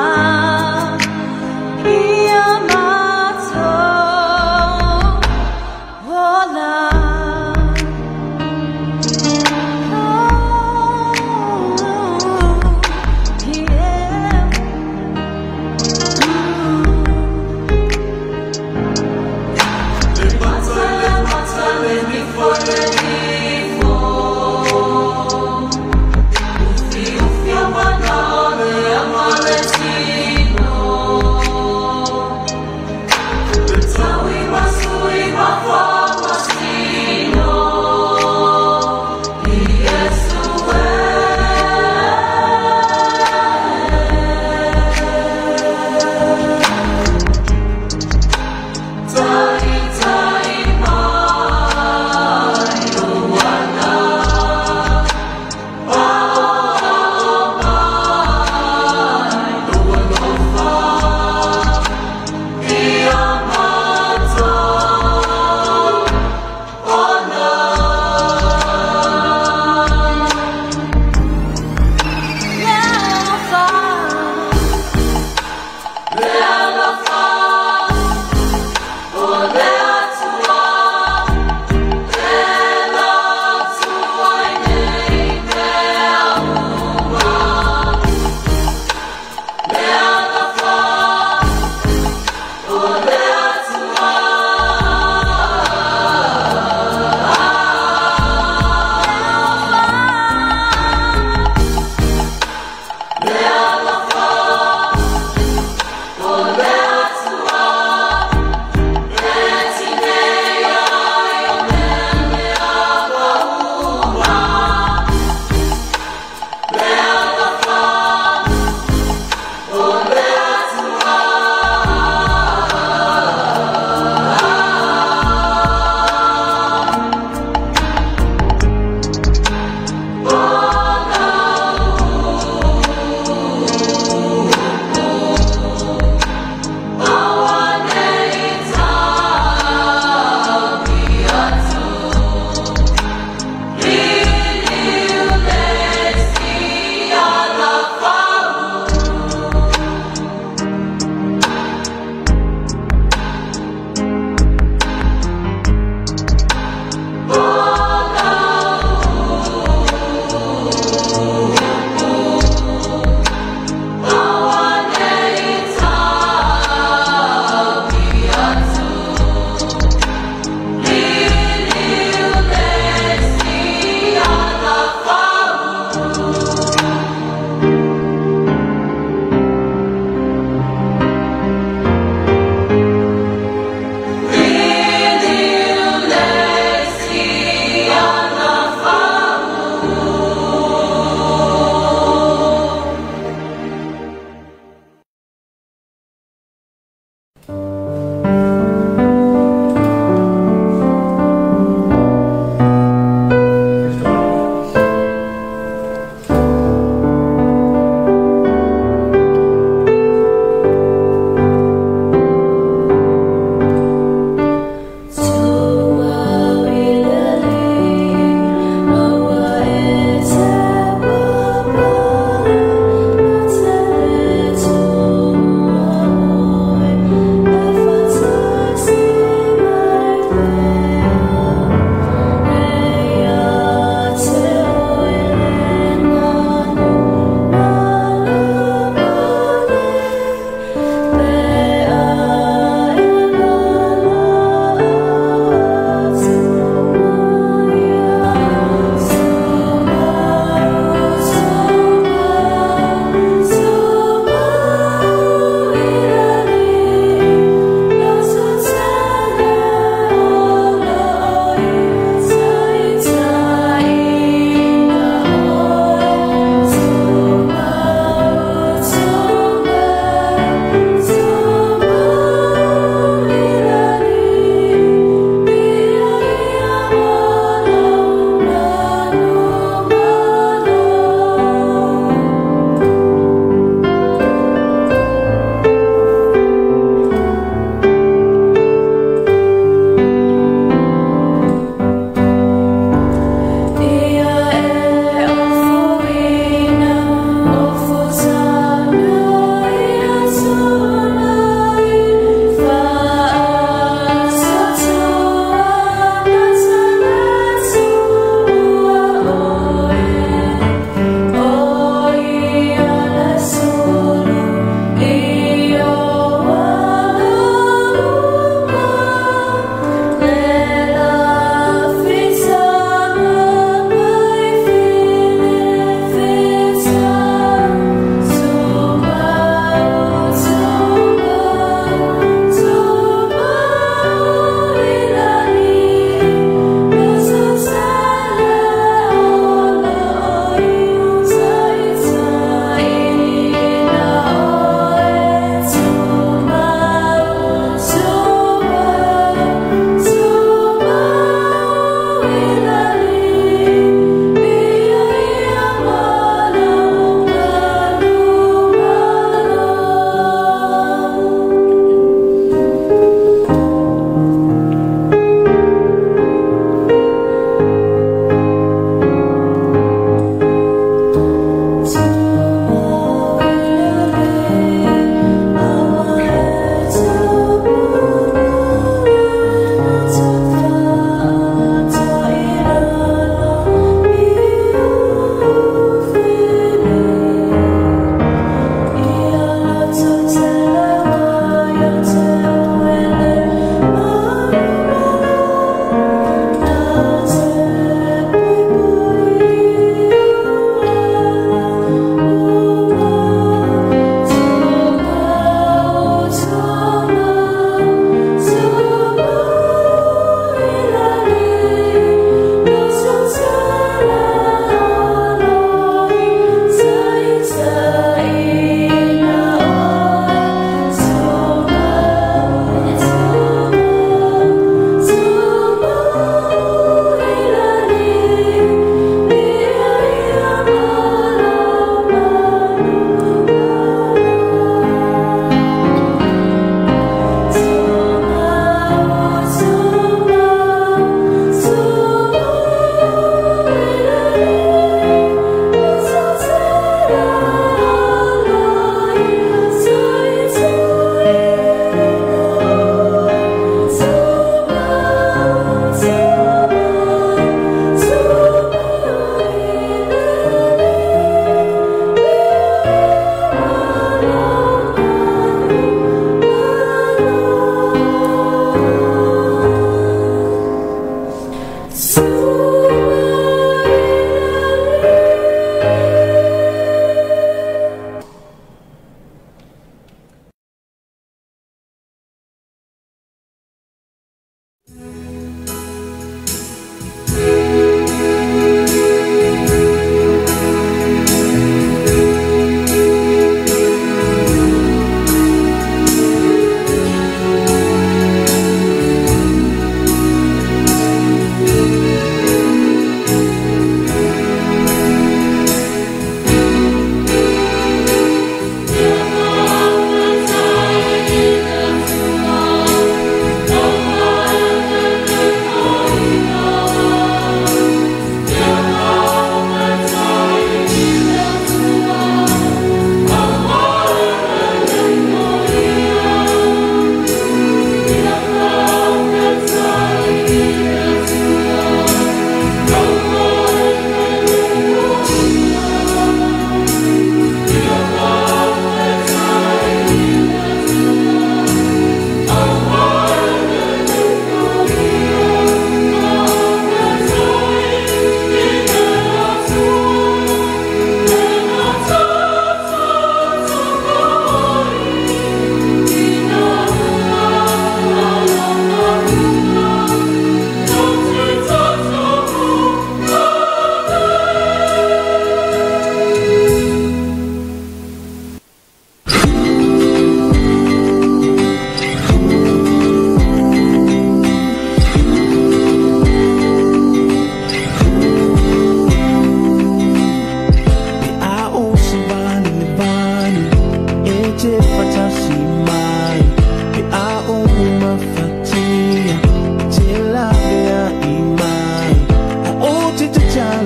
ia mato ola.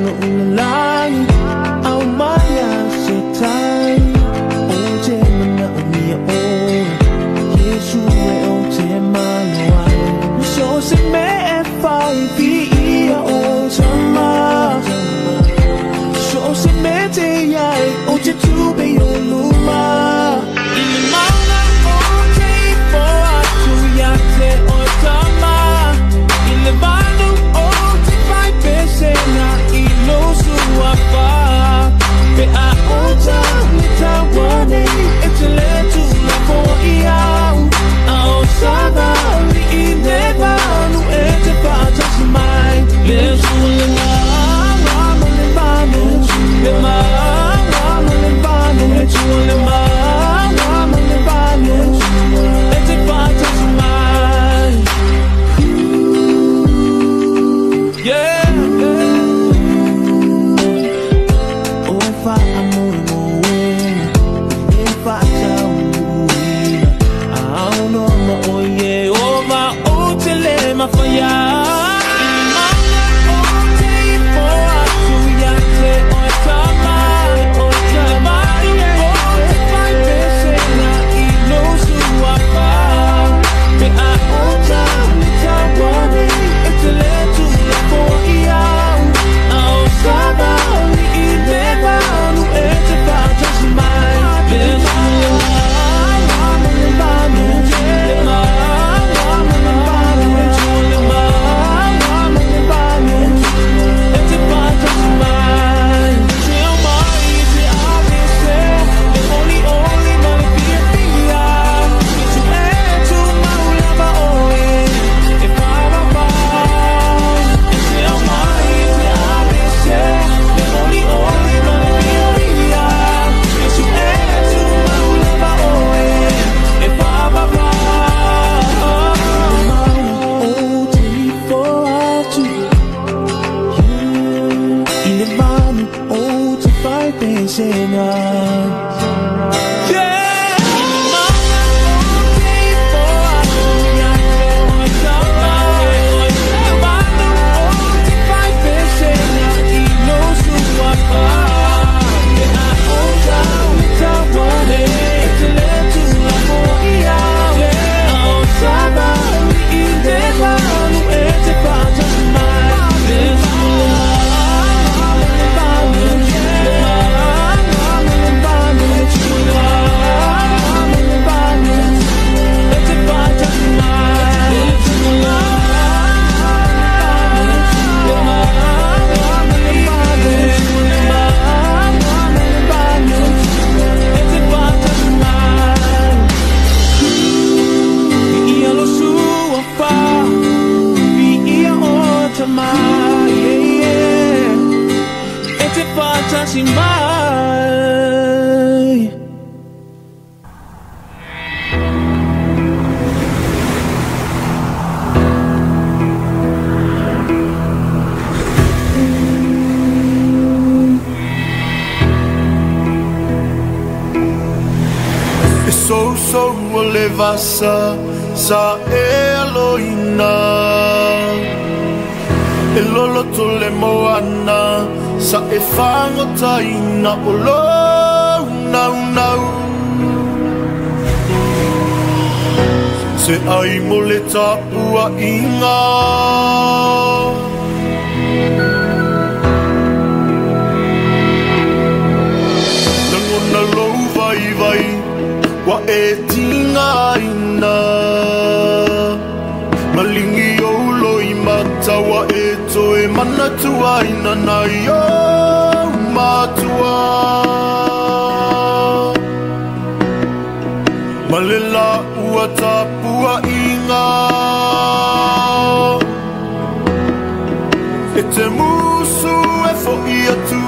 lo ulalai au maya se tai o te mana o mia o Yesu e o te malo ai so se me e fai fi ia o tama so se me te iai o te tube o luma i le mauna o te ifo atu ia te o tama i le vanu o te fai pesena i lo suafa pe a o tau tawane e te le tula fo i au a o savali i le vanu e te whaatasi mai le sule ngā ngā ma le vanu le ma ngā ma le vanu le tule ma ngā ma le vanu e te whaatasi mai. Yeah. O wha amoe moena e whaatauina au no ma o ye o ma o te le mawhaya mauna o te ifo atu ia te o tama o te vanu o te whai pesena i lo suafa pe a o tau le tawane e te le tula fo i au a o savali i le vanu e te whaatasi mai le sule ngā ngā ma le vanu le ma ngā ma le vanu le tule ma ngā ma le vanu e te whaatasi mai te au mai te avese le oli oli ma le fia fia i tu e tu maulava oe e whawawa e te au mai te avese le oli oli ma le fia fia i tu e tu maulava oe e whawawa o te ifo atu i le vanu o te whai pesena. Yeah. I le mauna o te ifo atu ia te o tama le vanu o te whai pesena i lo suafa pe a o tau le tawane e te le tula fo i au a o savali i le vanu e te whaatasi mai le sule ngā ma le vanu le ma ngā ma le vanu le tule ma ngā ma le vanu e te whaatasi mai le tule le ma ngā ma le vanu le tule ma ngā ma le vanu e te whaatasi mai. Ia lo suafa ia o tama yeah, yeah. E te whaatasi mai. E sou sou o levasa sa e aloina E lolo tole moana sa e whangotaina o lo nau nau Se ai mo le tapua inga Langona lou vai vai wa e tinga ina Malingi o loi mata wa e toe manatua ina nai o matua Malela ua tapua inga E te musu e fo i atu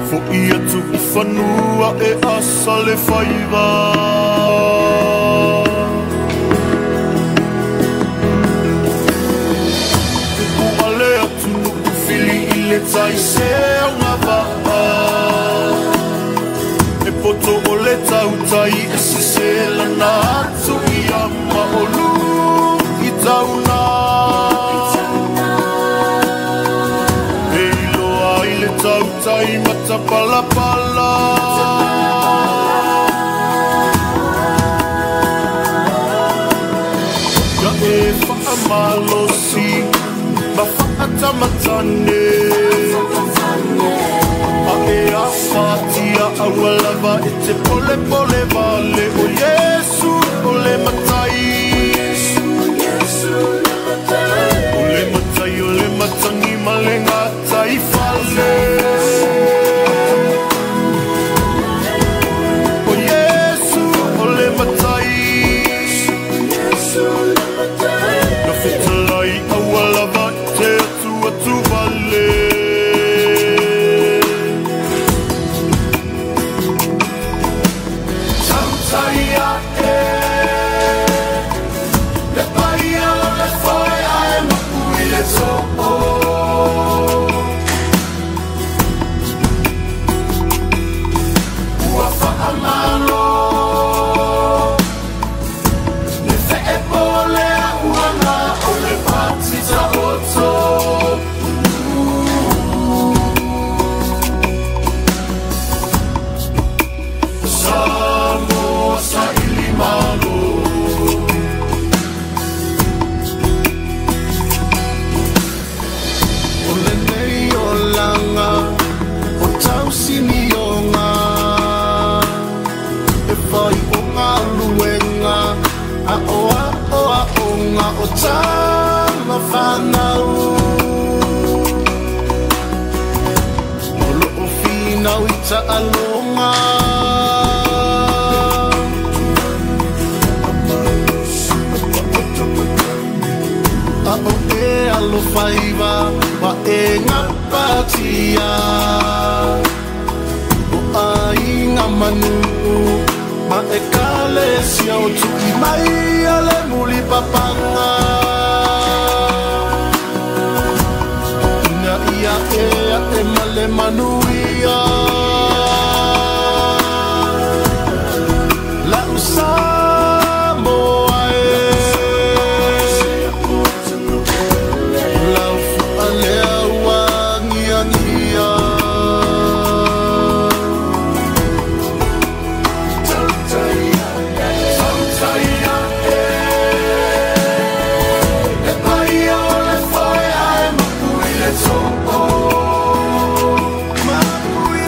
Fo i atu i whanua e asa le whaiva Ku ale atu nuku fili i le tai se au ngā vaa E poto o le tautai e sisela na atu i ama o lu i tauna. matai matapalapala. Ia e faamalosi ma faatamatane a e afatia aua lava e te polepole vale. O Iesu o le matai, o le matai, o le matangi ma le gatai fale. O Iesu o le matai, na fetalai aua lava e te atu atu vale. Tautai e le paia o le foe ae mapu i le too. Ua faamalo le feepo lea ua na o le pati taoto. Samoa sa ili malo. O lenei o langa o tausinioga e fai o galuega a o aoaoga o tama fanau. O loo finau i taaloga a o e alofaiva ma e gapatia. O aiga manuu ma ekalesia o tu'i mai a le mulipapaga. Ina ia e ae ma le manuia lau Samoa e. Lau fua lea ua agiagia. Tautai e le paia o le foe ae mapu i le too. Mapu i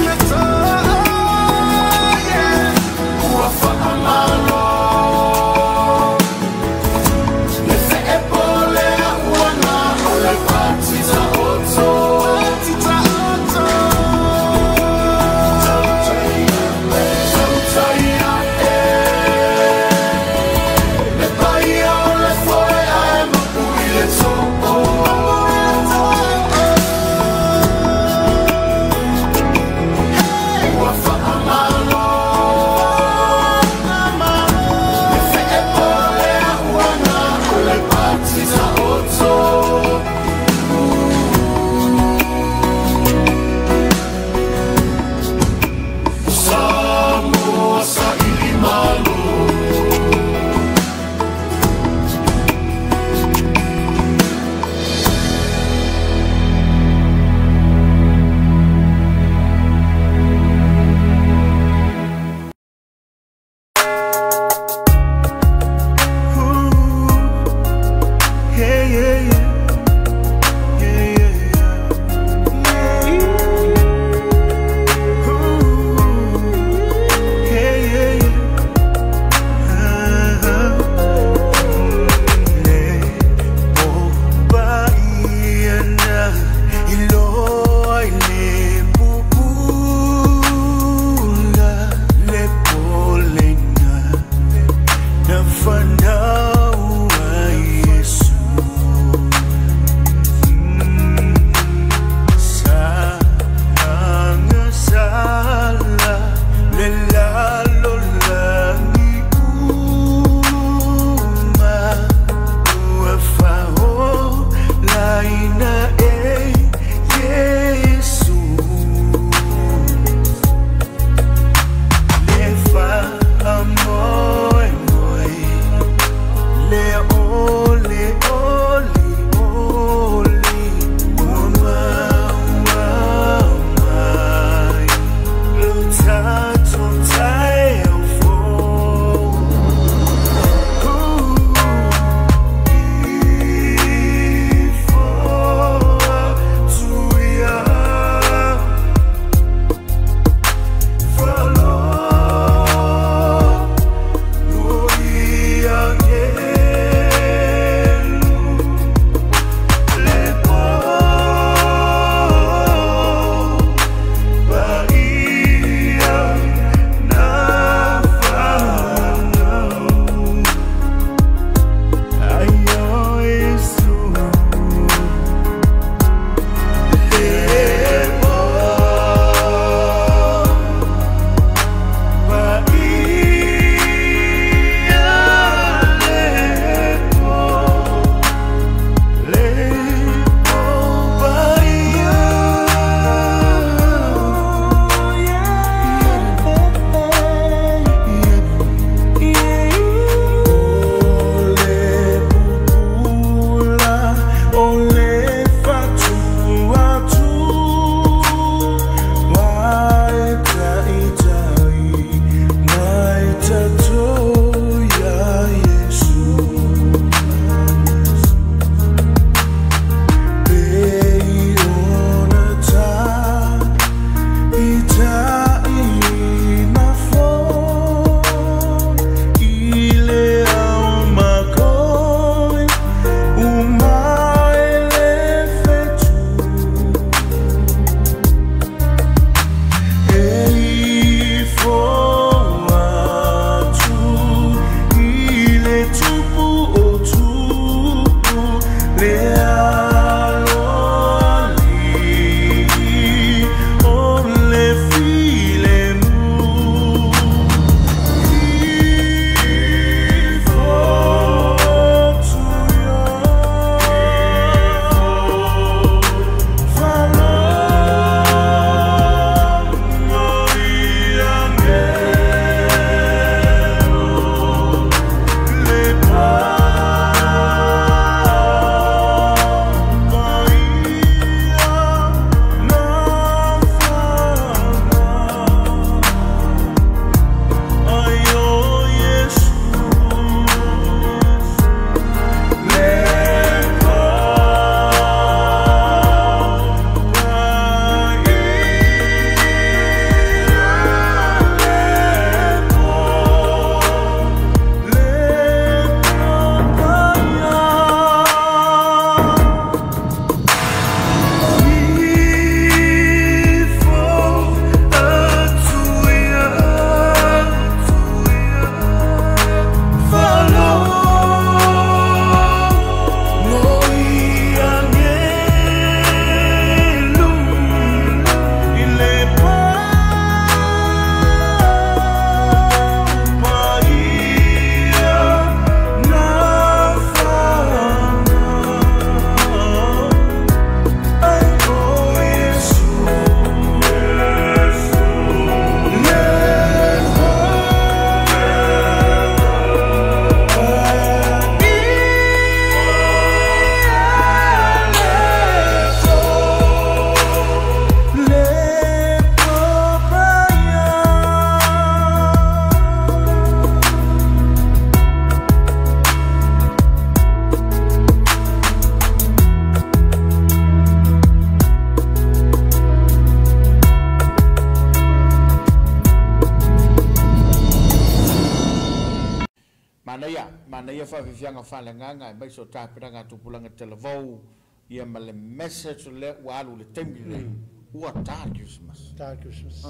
Manaia faafiafiaga faaleagaga e maise o tapenaga a tupulaga talavou ia ma le message lea ua alu i le taimi lenei ua ta le Kerisimasi. Ta le Kerisimasi.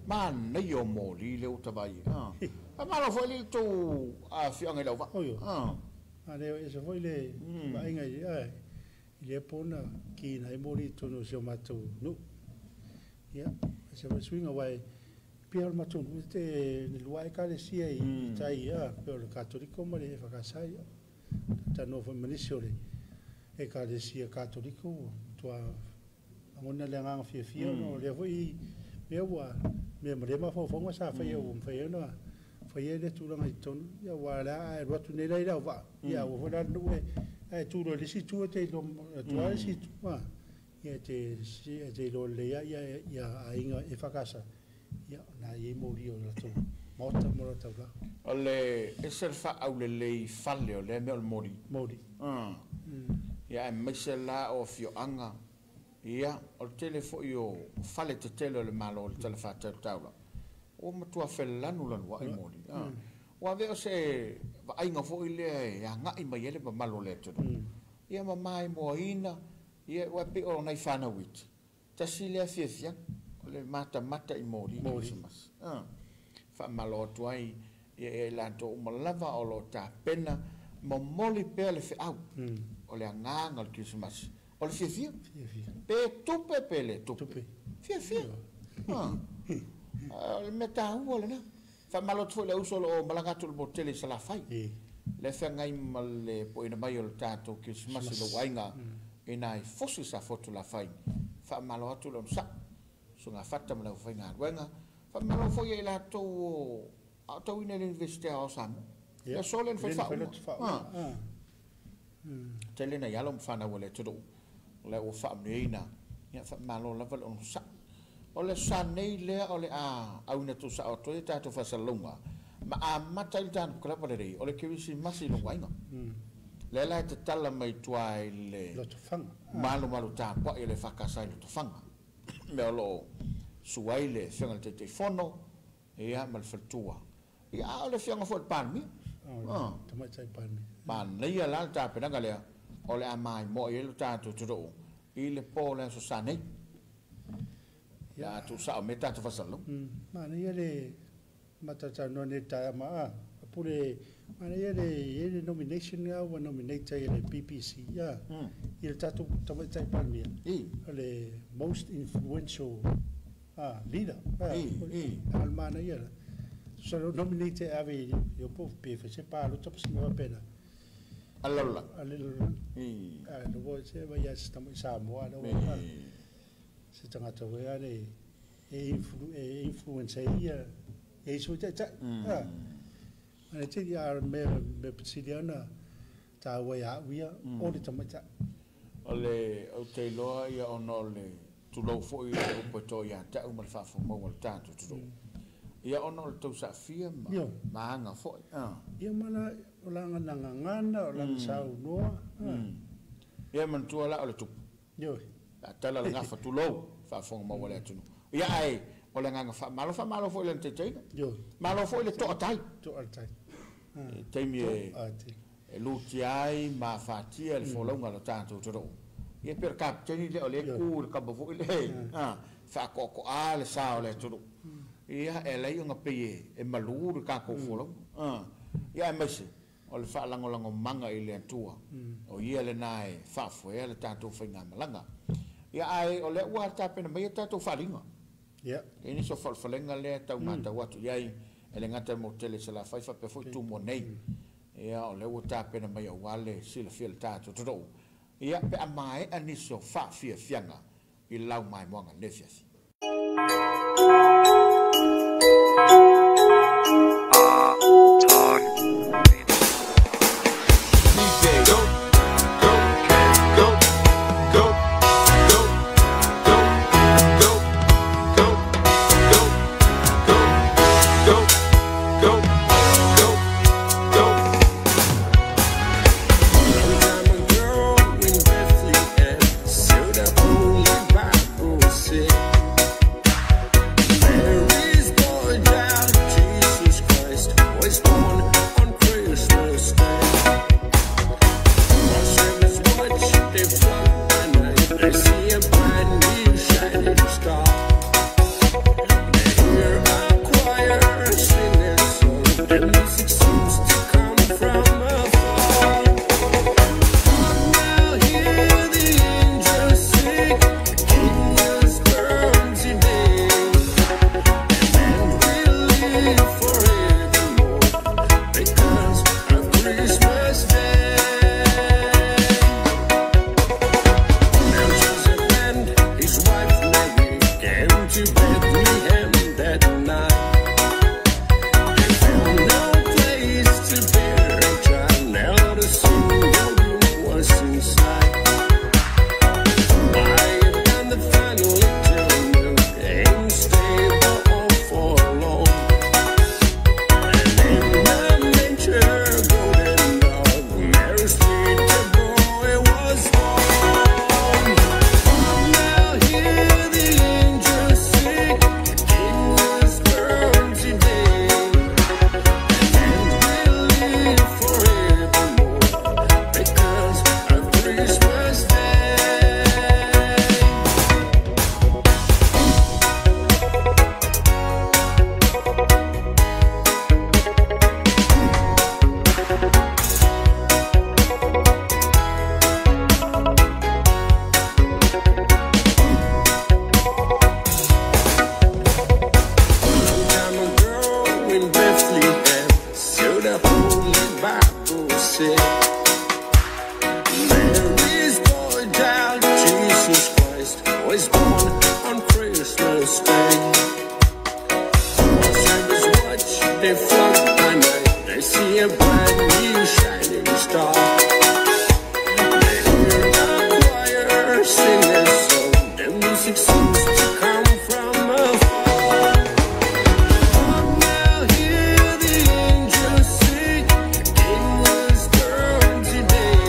Manaia o moli lea ua tavaai ai. Faamalo foi le tou afioaga i Lauvaa. Oio. A lea ese foi le vaaiga i lea po na kiina ai moli i totonu o si o matou nuu. Ia, ese foi suiga aua e pei o le matou nuu e te lua ekalesia i tai, pei o le Katoliko ma le EFKS. Ia, talanoa foi ma nisi o le ekalesia Katoliko ua matua lagona le agaga fiafia ona o lea foi mea ua mea ma lea mafaufauga sa faia ua mafai ai ona faia lea tulaga i totonu. Ia, aua o le a alu atu nei la i Lauvaa, ia aua foi la le nuu e tu loa i le isi itu e te iloa atu lava le isi itu. Ia e te iloa lelei lava ia aiga EFKS, ia na i ai moli o latou maota ma latou taulaga. O le ese le faaaulelei fale o lea mea o le moli. Moli. Ia aemaise la o afioaga, ia o le tele foi o fale tetele o le Malo o le Tala Faatatau Taulaga, ua matua felanulanuai moli. Ua avea o se vaaiga foi lea e agai mai ai le mamalu o le atunuu. Ia ma maimoaina, ia ua pei o nai fanau iti. Tasi lea fiafiaga, o le matamata i moli Kerisimasi. Faamalo atu ai ia i latou uma lava o lo o tapena momoli pea le feau o le agaga o le Kerisimasi. O le fiafia. Pe tupe pe le tupe. Fiafia. O le mea taua lena. Faamalo atu foi le uso o lo o malaga atu i le motu tele i Salafai. Le feagai ma le poina mai o le tatou Kerisimasi i lou aiga ina i fosi sa fotu lafai. Faamalo atu le onosai. Sugafata ma le aufaigaluega. Faamalo foi ia i latou o aotauina i le Universite o Samoa. Ia aso lea na fai faauma. Tele nai alo ma fanau a le atunuu lea ua faamanuiaina. Ia faamalo lava le onosai. O le aso nei lea o le a auina tuusao atu ai a tatou faasalalauga ma amata ai le tatou kalapa lelei o le Kerisimasi i lou aiga. Lea la e tatala mai tua i le Lotofaga. Malumalu tapuai o le EFKS i Lotofaga. Mea o lo o sua ai le afioga i le Taitaifono ia ma le faletua. Ia a o le afioga foi i le Palemia. Tamaitai Palemia. Manaia la le tapenaga lea o le a maimoa i ai lo tatou atunuu i le po o le aso Sa nei. Ia tuusao mai tatou faasalalauga. Manaia le matalanoa nei i le taeao ma a pule manaia le i ai le nomination lea ua nominate ai e le BBC ia i le tatou tamaitai Palemia o le most influential leader a o le manaia la tusa o le nominate e ave i o po pe fai se palota po o se mea faapena. A le lalolagi. A le lalolagi. A lua se vai ia se tamai Samoa la ua se tagata foi lea e influence ai ia e isi foi taitai. A le tele a mea fesili ana taua ia au ia o le tamaitai. O le ou te iloa ia ona o le tulou foi le upu e toa ia te au ma le faafogafoga a le tatou atunuu. Ia ona o le tausaafia ma ma aga foi. Ia ma la o lana gagana o lana saunoa. Ia manatua la o le tupu. Pe a tala le gafa tulou, faafofoga maua le atunuu. Ia ae o le agaga faamalo, faamalo foi i lana taitaiga. Malo foi le toatai. Toatai. I taimi e lutia ai ma afatia le folauga a lo tatou atunuu. Ia pei o le kapeteni lea o lea e tu i le kapa foi lea, faatoatoa le sa o le atunuu. Ia e ala ai ona pei e malu le tatou folauga. Ia aemaise o le faalagolagomaga i le Atua, o ia lena e faafoea le tatou faigamalaga. Ia ae o lea ua tapena mai a tatou faaaliga. E i ai nisi o falefalega lea e tau matau atu i ai, e le gata i le motu tele i Salafai faapea foi Tumua nei. Ia o lea ua tapena mai aua le silafia e le tatou atunuu. Ia pe a maea nisi o faafiafiaga i le laumaimoaga i lenei afiafi. See a brand new shining star. They hear a choir sing a song. The music seems to come from afar. Now hear the angels sing, the King was born today, and we'll live forevermore because of Christmas Day. Now Joseph and his wife Mary came to Bethlehem that night. They found no place to bear a child. Not a single room was in sight. By then the final little nook and stable all for long. And in the manger, golden dog, Mary's little boy was born. Now hear the angels sing, the King was born today, and we'll live forevermore because of Christmas Day. Long time ago in Bethlehem, so the Holy Bible said, Mary's boy child, Jesus Christ, was born on Christmas Day. While shepherds watch their flock by night, they see a brand new shining star. They hear the choir sing a song, the music seems to come from afar. Now hear the angels sing, the King was born today,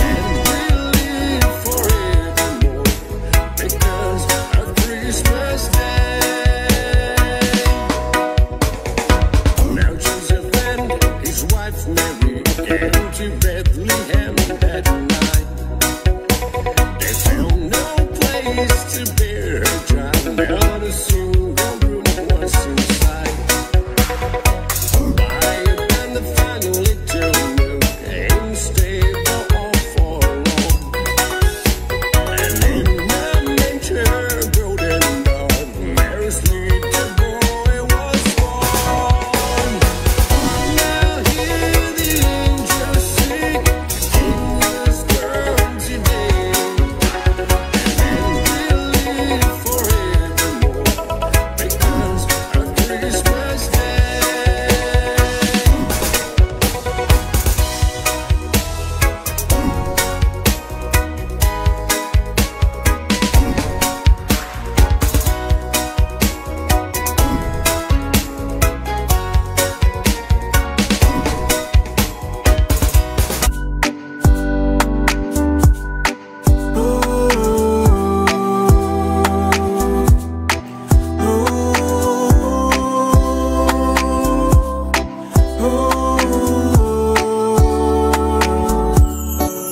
and we'll live forevermore because of Christmas Day. Now Joseph and his wife Mary came to Bethlehem that night. They found no place to bear a child, not a single room was in sight. By then the final little nook and stable all for long. And in the manger, golden dog, Mary's little boy was born. Now hear the angels sing, the King was born today, and we'll live forevermore because of Christmas Day.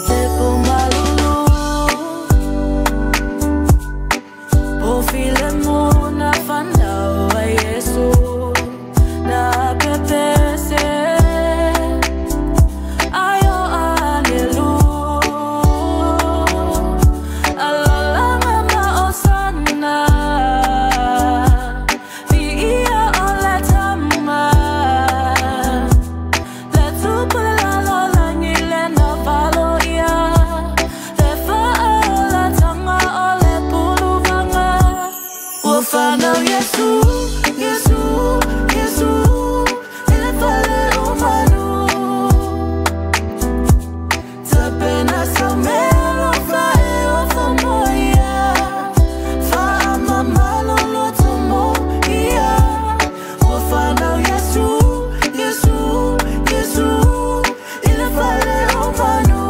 Te pumalulu, po Filemon na fanau a Yesu na pepese ayo anelu alala mama osana vi ia ole tama. Le tupula lo langi le na valo ia, le fa'aola tanga o le puluvanga. Ua fanau Yesu, Yesu, Yesu, i le fale o manu. Tapena sau mea lo fa e o fa moia, fa'amamalo lo tomo ia. Ua fanau Yesu, Yesu, Yesu, i le fale o manu.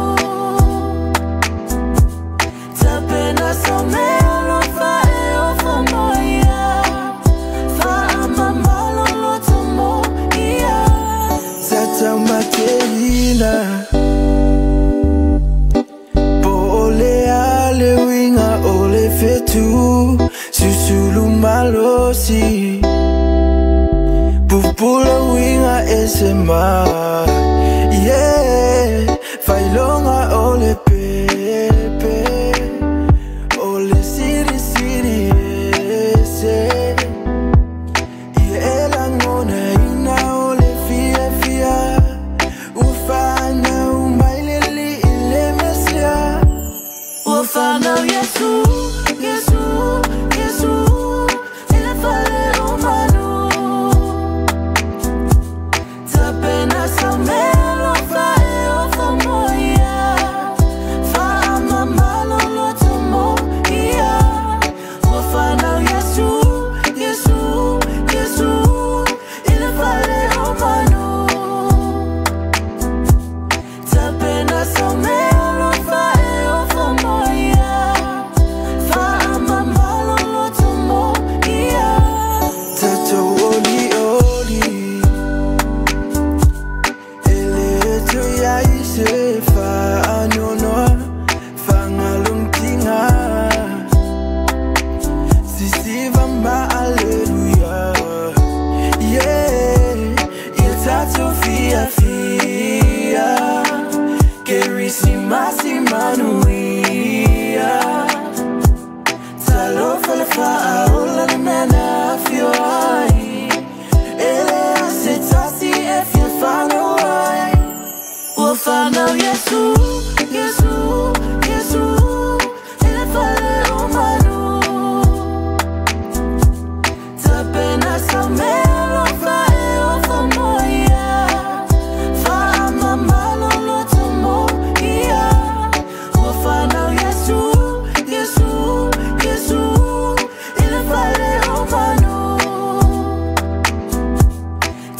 Tapena sau mea lo fa e o fa moia, Sema yeah failonga ole pepe ole siri siri ese yeah ngona ina ole fia fia ufana umaileli ile mesia ufana Yesu Yesu Yesu ile fale umanu tapena samelo fae ofamoia fa malo lotomo ia ufana Yesu Yesu Yesu ile fale umanu tapena samelo fae ofamoia fa malo lotomo ia tato oli oli ele tu ya ise fa anono fangalung tinga sisi vamba alleluia yeah il tato fia fia kerisima simanuia talo fala fa ola mena fioai ele asetasi e fia fanoai ufana Yesu Yesu Yesu ile fale umanu tapena samelo fae ofamoia fa malo lotomo ia ufana Yesu Yesu Yesu ile fale umanu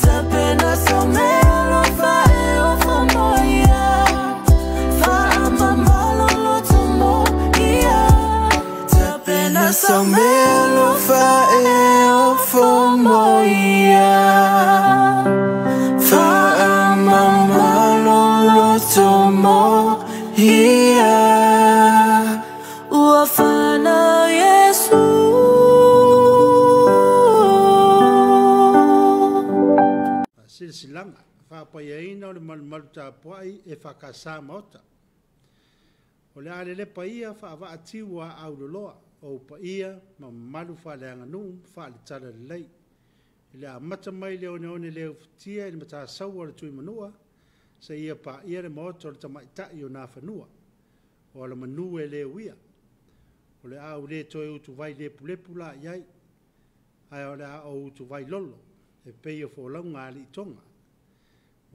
tapena samelo fae ofamoia fa malo lotomo ia tapena samelo fae ofamoia fa malo lotomo ia ufana Yesu Silsilanga faapaiaina o le malumalu tapuai e fakasā maota. O le alele paia faavaatiu a auloloa o paia ma mamalu faaleaganuu ma lelei. I le amata mai le oneone le ufutia i le matasaua o le tuimanua, sa ia paia le maota o le tamaitai o nafanua, o alamanu e le uia. O le au le toe utuvai lepulepu la iai, ae o le a o utuvai lolo, e pei o folauga a liitonga.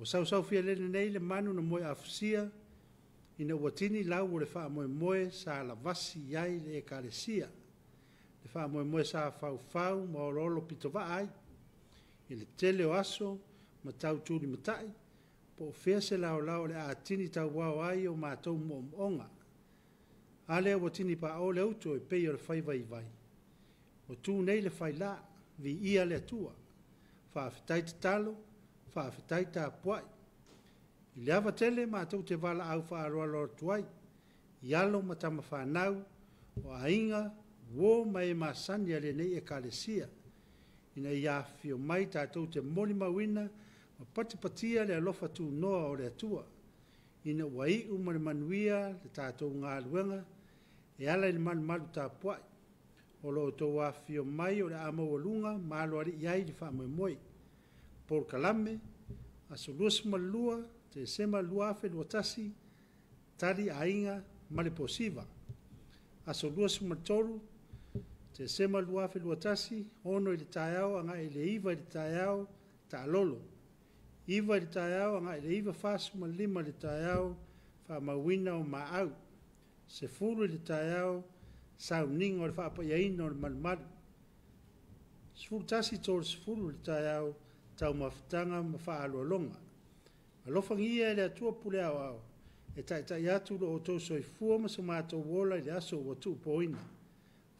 O sausau fia lele nei le manu na moe afusia, ina ua tini lau o le faamoemoe sa lavasi iai le ekalesia. Le faamoemoe sa faufau ma oloolo pitovaa ai. I le tele o aso ma tau tuli matai, po o fea se laolao o le atini tauao ai o matou moomoonga. A lea ua tini paao le uto e pei o le fai vaivai. O tu nei le failā, viia le Atua. Faafetai tatalo, faafetai tapuai. I le ava tele matou te valaau faaaloalo atu ai, i alo ma tamafanau, o aiga, uo ma e masani a lenei ekalesia. Ina ia afifio mai tatou te molimauina ma patipatia le alofa tunoa o le Atua. Ina ua iu ma le manuia le tatou galuega e ala i le malumalu tapuai. O lo outou afifio mai o le a maualuga ma aloalii ai le faamoemoe. Polokalame, aso 22, Tesema 2021, tali aiga ma le posiva. Aso 23, Tesema 2021, 6 i le taeao agai i le 9 i le taeao, taalolo. 9 i le taeao agai i le 9:45 i le taeao, faamauina o maau. 10 i le taeao, sauniga o le faapaiaina o le malumalu. 11:30 i le taeao, taumafataga ma faaloaloga. Alofagia e le Atua pule aoao, e taitai atu lo outou soifua ma so matou ola i le aso ua tuupoina.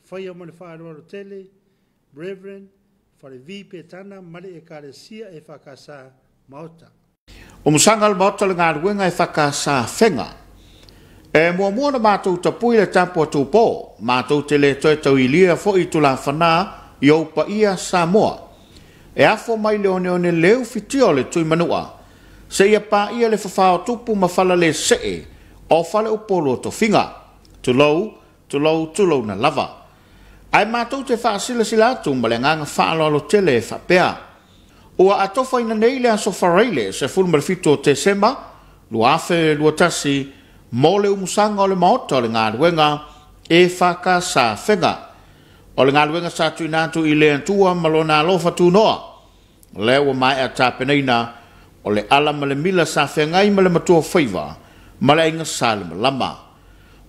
Faia ma le faaaloalo tele, Reverend Falevi Petana ma le Ekalesia e Fakasa Maota. O musaga o le maota le galuega e fakasā fega. E muamua na matou tapui le tapu atu po, matou te le toe tauilia foi tulafanā i ou paia Samoa. E afo mai le oneone leu fitia o le Tuimanua, seia paia le fafā o tupu ma falalesee o faleupolu o tofiga. Tulou, tulou, tulouna lava. Ae matou te faasilasila atu ma le agaga faaaloalo tele e faapea, Ua atofaina nei le aso Faraile 17 o Tesema 2021 mo le umusaga o le Maota o le Galuega EFKS Fega. O le galuega sa tuuina atu i le Atua ma Lona alofa tunoa, lea ua maea tapenaina o le ala ma le mila sa feagai ma le matua faiva ma le aiga Salemalama.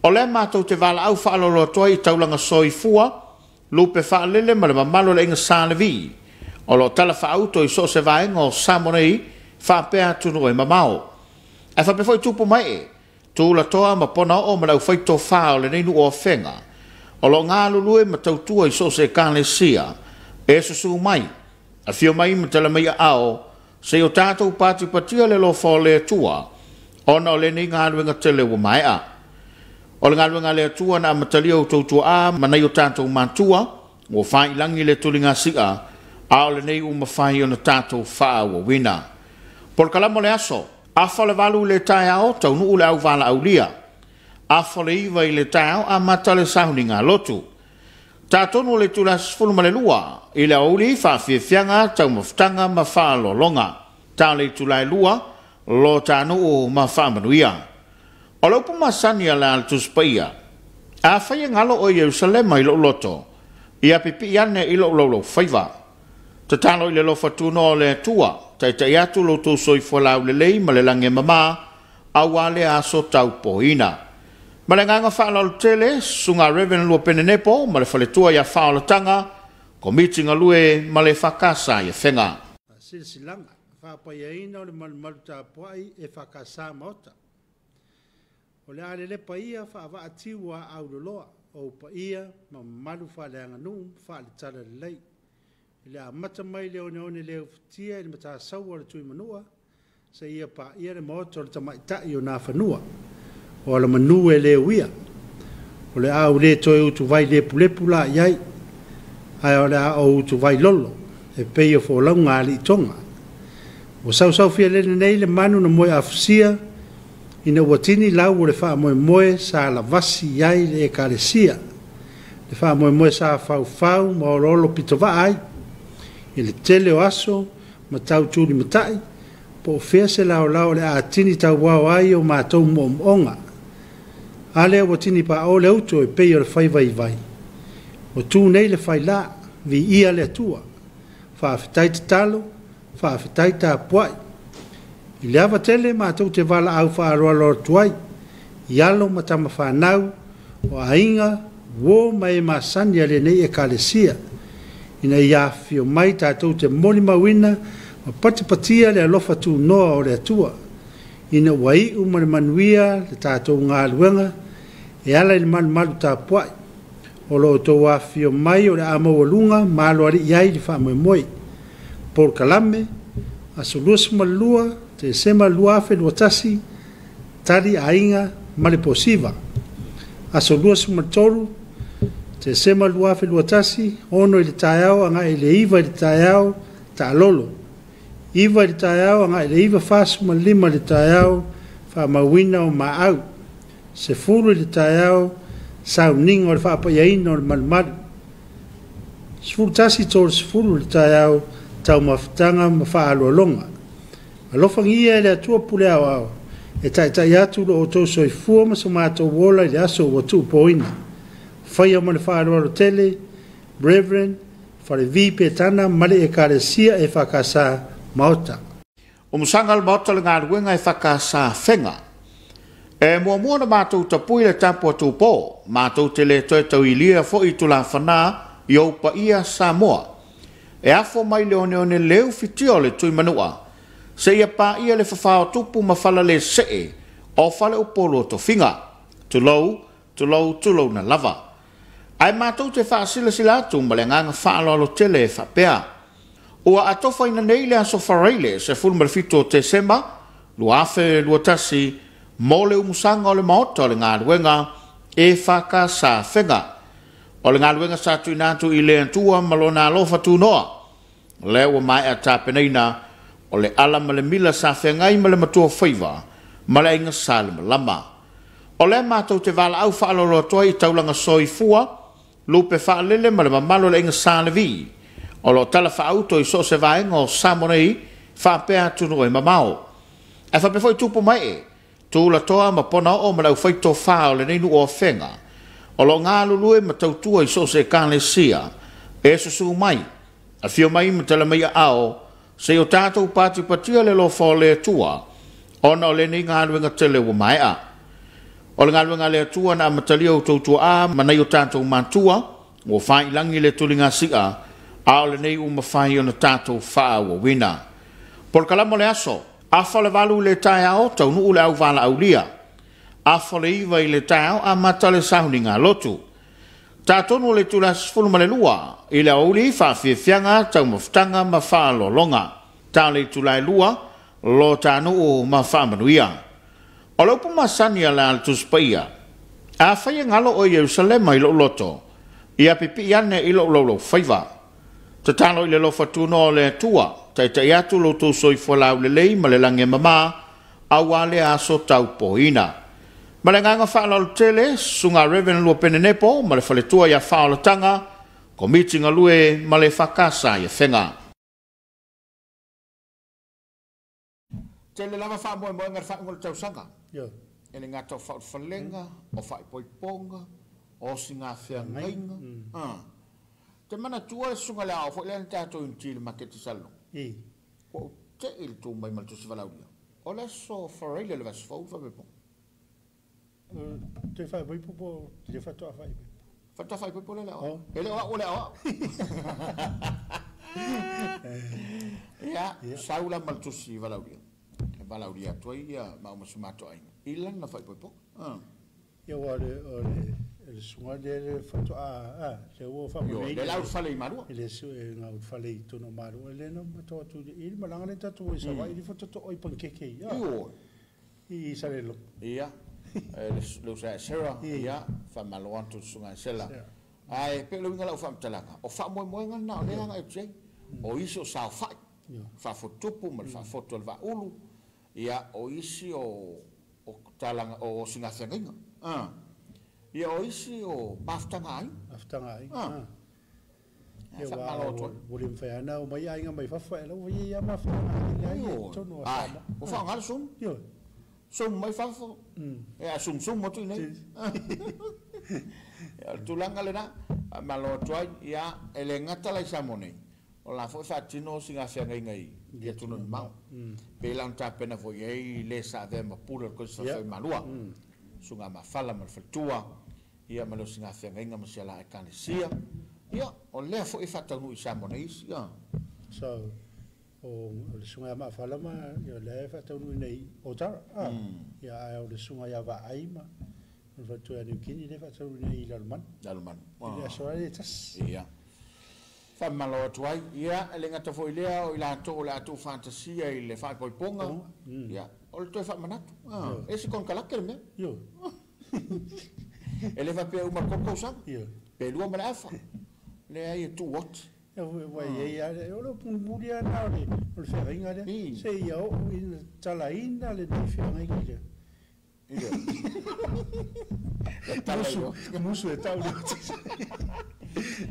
O lea matou te valaau faaaloalo atu ai i taulaga soifua, lupe faalele ma le mamalu o le aiga Sa Levi, o lo o tala faaauto i so o se vaega o Samoa nei faapea atunuu e mamao. Ae faapea foi tupu ma ee, tulatoa ma ponaoo ma le aufaitofa o lenei nuu o Afega, o lo o galulue ma tautua i so o se ekalesia e susū mai, afio mai ma tala mai aao, seia o tatou patipatia le alofa o le Atua, ona o lenei galuega tele ua maea. O le galuega a le Atua na amatalia outou tuaa ma nai o tatou matua, ua faiilagi le tuligasia, a o lenei ua mafai ona tatou faaauauina. Polokalama o le aso, afa le 8 i le taeao, taunuu le auvalaaulia. Afa le 9 i le taeao, amata le sauniga lotu. Tatonu o le itula 12 i le aoauli, faafiafiaga, taumafataga ma faaaloaloga. Ta o le itula e 2, lo tanuu ma faamanuia. O le upu masani a le Ala Tusi Paia, Afai e galo oe i Ierusalema i lou loto, ia pipii ane i lou laulaufaiva. Tatalo i le alofa tunoa o le Atua, taitai atu lo outou soifua laulelei ma le lagi e mama, aua lea aso taupoina. Ma le agaga faaaloalo tele, Susuga Reverend Luapene Nepo ma le faletua ia Faaolataga, Komiti Galue ma le EFKS i Afega. Silasilaga, Faapaiaina o le malumalu tapuai e FKS Maota. O le a lelepa ia faavaa tiu a auloloa o paia ma mamalu faaleaganuu ma faale-talalelei. I le amata mai le oneone le ufitia i le matasaua o le Tuimanua, seia paia le maota o le tamaitai o Nafanua, o alamanu e le uia. O le a ule toe utuvai lepulepu la i ai, ae o le a o utuvai lolo, e pei o folauga a liitoga. Ua sausaufia lele nei le manu na moe afusia, ina ua tini lau o le faamoemoe sa lavasi i ai le ekalesia. Le faamoemoe sa faufau ma oloolo pitovaa ai. I le tele o aso ma tau tuli matai, po o fea se laolao o le a tini tauao ai o matou moomooga. A lea ua tini paao le uto e pei o le faivaivai. Ua tu nei le failā, viia le Atua. Faafetai tatalo, faafetai tapuai. I le ava tele matou te valaau faaaloalo atu ai, i alo ma tamafanau, o aiga, uo ma e masani a lenei ekalesia. Ina ia afifio mai tatou te molimauina ma patipatia le alofa tunoa o le Atua. Ina ua iu ma le manuia le tatou galuega e ala i le malumalu tapuai. O lo outou afifio mai o le a maualuga ma aloalii ai le faamoemoe. Polokalame, aso 22 Tesema 2021, tali aiga ma le posiva. Aso 23 Tesema 2021, 6 i le taeao agai i le 9 i le taeao, taalolo. 9 i le taeao agai i le 9:45 i le taeao, faamauina o maau. 10 i le taeao, sauniga o le faapaiaina o le malumalu. 11:30 i le taeao, taumafataga ma faaaloaloga. Alofagia e le Atua pule aoao, e taitai atu lo outou soifua ma so matou ola i le aso ua tuupoina. Faia ma le faaaloalo tele, Reverend Falevi Petana ma le Ekalesia EFKS Maota. Umusaga o le Maota o le Galuega EFKS Afega. E muamua ona matou tapui le tapu a Tupō, matou te le toe tauilia foi i tulafanā i ou paia Samoa. E afo mai le oneone leu fitia o le Tuimanua, seia paia le fafā o tupu ma falalesee o faleupolu o tofiga. Tulou, tulou, tulouna lava. Ae matou te faasilasila atu ma le agaga faaaloalo tele e faapea, Ua atofaina nei le aso Faraile 17 o Tesema 2021 mo le umusaga o le Maota o le Galuega EFKS Afega. O le galuega sa tuuina atu i le Atua ma Lona alofa tunoa. Lea ua maea tapenaina o le ala ma le mila sa feagai ma le matua faiva ma le aiga Salemalama. O lea matou te valaau faaaloalo atu ai i taulaga soifua, lupe faalele ma le mamalu o le aiga Sa Levi. O lo o tala faauto i so o se vaega o Samoa nei faapea atunuu e mamao. Ae faapea foi tupu ma ee, tulatoa ma ponaoo ma le aufaitofa o lenei nuu o Afega. O lo o galulue ma tautua i so o se ekalesia e susu mai, afio mai ma tala mai aao, seia o tatou patipatia le alofa o le Atua, ona o lenei galuega tele ua maea. O le galuega a le Atua na amatalia outou tuaa ma nai o tatou matua, ua fai i lagi le tuligasia, a o lenei ua mafai ona tatou faaauauina. Polokalama o le aso, 7:30 i le taeao, taunuu le auvalaaulia. 8:30 i le taeao, amata le sauniga lotu. Tatonu o le itula 12 i le aoauli, faafiafiaga, taumafataga ma faaaloaloga. Ta le itula e 2, lo tānuu ma faamanuia. O le upu masani a le ale Tusi Paia, afai e galo oe i Ierusalema i lou loto, ia pipii ane i lou laulaufaiva. Tatalo i le alofa tunoa o le Atua, taitai atu lo outou soifua laulelei ma le lagi e mama, aua lea aso taupoina. Ma le agaga faaaloalo tele, Susuga Reverend Luapene Nepo ma le faletua ia Faaolataga, Komiti Galue ma le EFKS i Afega. Tele lava faamoemoega i le faaiuga o le tausaga. E le gata o faaulufalega, o faaipoipoga, o osigafeagaiga. Te manatua le susuga i le aoao foi lea na tatou i le maketi i Salelologa. Ua ou tei i le tu mai ma le tusi valaaulia. O le aso Faraile o le vaiaso fou le faaipoipoga. Toe faaipoipo po o le faatoa faaipoipo? Faatoa faaipoipo lea le aoao. E le o au o le aoao. Ia, sau la ma le tusi valaaulia. E valaaulia atu ai ia maua ma si matou aiga i lana faaipoipoga. Ia, ua o le susuga lea le faatoa, lea ua faamanuiaina. Lea la ulufale i Malua. I le ulufale i totonu o Malua. Lea na matou atu i le malaga lea tatou o i Savaii, le faatoa i panikeke i. I Salelologa. Ia, le uso ia Sarah, ia, faamalo atu i le susuga ia Sela. Ae pei o le uiga o lau faamatalaga, o faamoemoega lena o lea e agai atu i ai. O isi o saofai, faafotutupu ma le faafotu a le vaaulu, ia, o isi o talaga, o osigafeagaiga. Ia, o isi o mafutaga a aiga. Mafutaga a aiga. Ia, ua le mafai lava ona omai aiga mai fafo, ae la ua i ai lava mafutaga a aiga ia i totonu o Samoa. Ua faaaoga le Zoom. Zoom mai fafo, ia zoom zoom atu i inei. Ia, o le tulaga lena, faamalo atu ai. Ia, e le gata la i Samoa nei, o la foi e faatino osigafeagaiga i atunuu mamao. Pei la ona tapena foi i ai le sa avea ma pule o le Kolisi Fafai Malua, susuga Mafala ma le faletua, ia ma le osigafeagaiga ma si ala ekalesia. Ia, o lea foi e faataunuu i Samoa nei isi. So, o le susuga ia Maafala ma ia lea e faataunuu nei Otara. Ia, ae o le susuga ia Vaai ma le faletua ia Niukini lea e faataunuu nei i Lalomanu. Lalomanu. I le aso lava e tasi. Ia. Faamalo atu ai. Ia, e le gata foi lea o i latou o le a tuufaatasia i le faaipoipoga. Ia, o le toe faamanatu. E se konekarate le mea. E le faapea e uma i le 3 tausaga. Pe 2 ma le afa. Leai, e tuu oti. Ua i ai lava, o le upu mulimuli lava lena o le feagaiga lea, seia oo ina talaina lenei feagaiga lea. Musu e tau i le oti.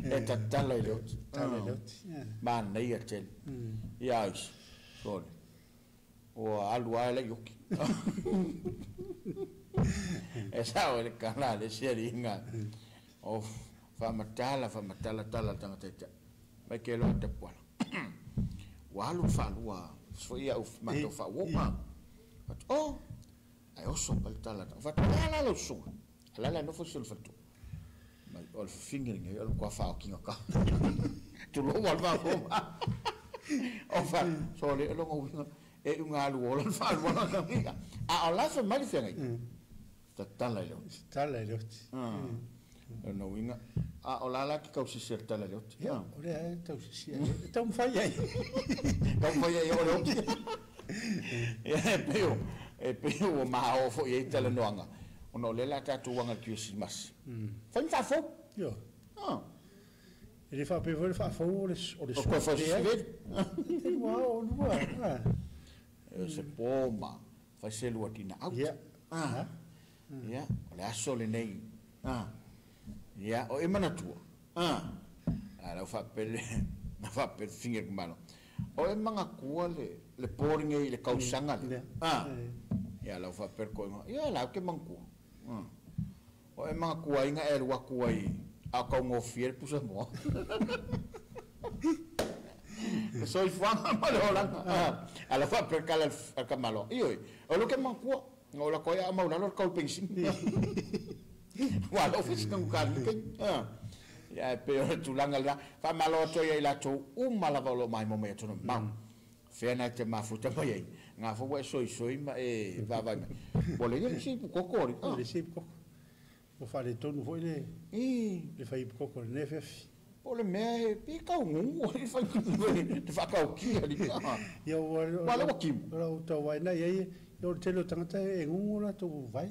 E tatala i le oti. Tatala i le oti. Manaia tele. Ia aisi, sole. Ua alu lava e le i oki. E sao e le kala le isi aliiga. O faamatala, faamatala tala le tagata ia te au. Mai ke loa tapuala. Ua alu le faalua foi au matou faauoga. Fatu, oh, ae oso mai le tala. Fatu, e ala lau susuga. Alala e nofo si o le faletua. Mai, o le fafine lenei, o le matua faaokiga ka. Tulou a le faafofoga. O fa, sole, o lona uiga, e uga alu ola le faalua lana uiga. A o la fai mai le feagaiga. Tatala i le oti. Tatala i le oti. Lona uiga, a o la la te tausisi e le tala i le oti. Ia, o lea e tausisi e taumafai ai. Taumafai ai o le oti. Ia, e pei ua maoa foi ai talanoaga, ona o lea la tatou aga i le Kerisimasi. Fai ma faafou. Ioe. E le faapea foi le faafou o le O koe fai sue. Te lua o lua. E se po ma fai se lua tina au. Ia. Ah. Ia, o le aso lenei. Ah. Ia, o e manatua. Ah. A lau faapele, na faapele finger kumalo. O e mangakua le pōringa i le kausaga le. Ah. Ia, lau faapele koe. Ia, lau ke mangakua. Ah. O e mangakua inga e lua kua i a kau ngofie le pusa moa. Le soifuaga ma le olaga. A la faapea kala al kamalo. Ioe, o lo ke mangakua. O la koe a maulalo le kau pensini. Wa lo fisi nang ka ni ke. Ia e pe o le tulaga lena. Faamalo atu ai i latou uma lava o lo o maimoa mai atu mau. Fea nai te mafuta mai ai. Ngā fo ua e soisoi ma e vaavaai mai. Ua leai le isi ipu koko ali. Le isi ipu koko. Ua faaletonu foi le le fai ipu koko i lenei afiafi. Po o le mea e pei taugugu ai le fai te faataukia ali. Ia ua Ua le ua timu. O lau tauvaina i ai ia o le tele o tagata e gugu o latou vai.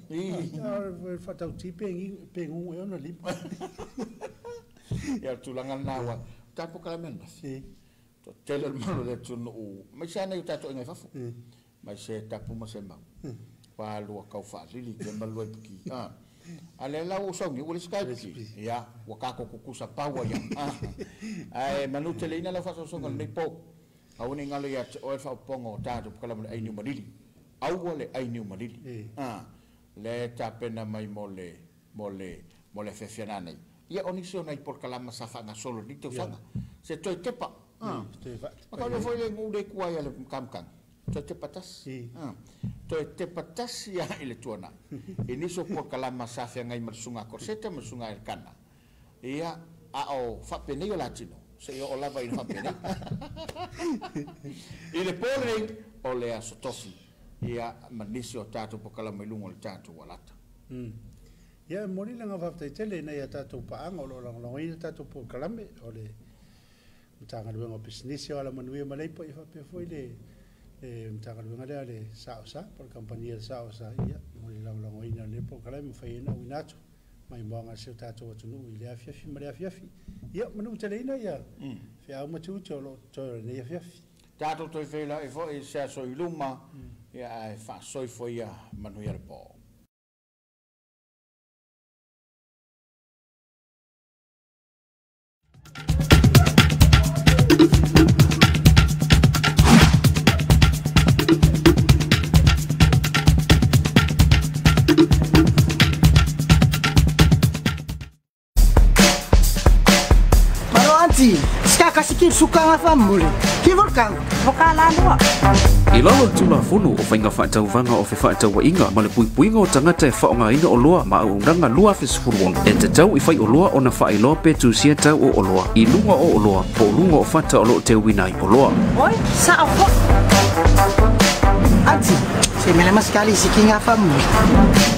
A o le faatauti pe gugu ea ona lima. Ia o le tulaga lena ua tatou polokalame ananafi. Toatele o le mamalu o le atunuu aemaise lava nai o tatou aiga i fafo. Mai se tapu ma se mau. Ua lua tau faalili te ma lua ipuki. A lea la ua ou sauni ua leai se ta ipuki. Ia, ua tatou tutusa pau ai lava. Ae manu teleina lau faasoasoaga i lenei po. Aua ne i galo ia te oe le faaopoopoga o tatou polokalame o le ai niu malili. Aua le ai niu malili. Lea e tapena mai mo le, mo le, mo le afiafi ana nei. Ia, o nisi o nai polokalama sa faagasolo i lenei tausaga. Se toe tepa. Ma kau lea foi le nuu le kua ia le kamukanga. Toe tepa tasi. Toe tepa tasi ia i le tuanai. I nisi o polokalama sa feagai ma le susuga a Korseta ma le susuga a Elkana. Ia, a o faapenei o latino, seia oo lava ina faapenei. I le po lenei, o le Aso Tofi, ia, ma nisi o tatou polokalama i luga o le tatou alata. Ia, e momoli le agaga faafetai tele i nai a tatou paaga o lo o lagolagoina tatou polokalame, o le Matagaluega o Pisinisi o Alamanuia ma Leipa, ia faapea foi le Matagaluega lea a le SAOSA, po o le Kamupani a le SAOSA, ia, mo le lagolagoina o lenei polokalame ma fai ai ona auina atu maimoaga a si o tatou atunuu i lea afiafi ma lea afiafi. Ia, manuteleina ia feau ma tiute o lo o totoe o lenei afiafi. Tatou toe feiloai foi i se aso i luma, ia ae faasoifua ia manuia le po. Maro anti, skakasi ki sukanga famule. Ki volkang, vokala loa. I lalo o le Tulafono o Faiga Faatauvaga o Fefaatauaiga ma le Puipuiga o Tagata e Faaaogaina Oloa ma Auaunaga 2016, e tatau i faioloa ona faailoa pe tusia tau o oloa i luga o oloa po o luga o fata o lo o teuina ai oloa. Oi, sao foi. Anti, se mele maskali sikinga famule.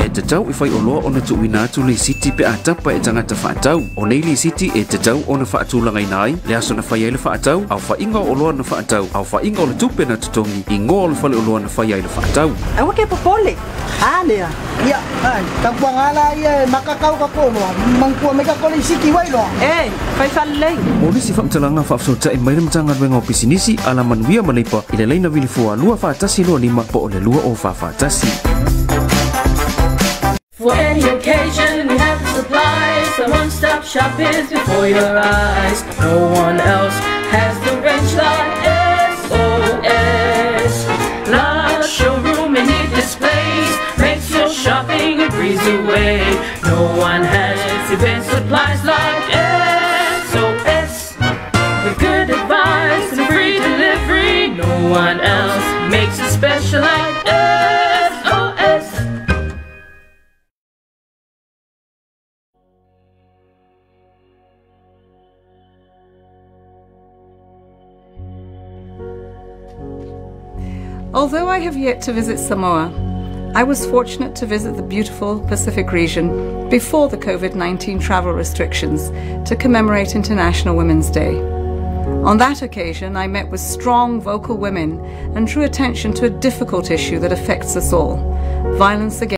E tatau i faioloa ona tuuina atu lisiti pe a tapa e tagata faatau. O nei lisiti e tatau ona faatulagaina ai le aso na fai ai le faatau, aofaiga o oloa na faatau, aofaiga o le tupe na totogi, igoa o le faleoloa na fai ai le faatau. Aua ke popole. A lea. Ia, ai, tapuaga la ia e makakau ka koloa, mangkua mai ka kole i siki wai loa. E, fai fale lei. Mo nisi faamatalaga faafesootai mai le Matagaluega o Pisinisi, Alamanuia ma Leipa i le laina vilifua 2 4 1 2 5 po o le 2 0 4 4 1. For any occasion, we have the supplies. The one-stop shop is before your eyes. No one else has the range like SOS. Large showroom and neat displays makes your shopping a breeze away. No one has event supplies like SOS. With good advice and free delivery, no one else makes it special like SOS. Although I have yet to visit Samoa, I was fortunate to visit the beautiful Pacific region before the COVID-19 travel restrictions to commemorate International Women's Day. On that occasion, I met with strong, vocal women and drew attention to a difficult issue that affects us all: violence against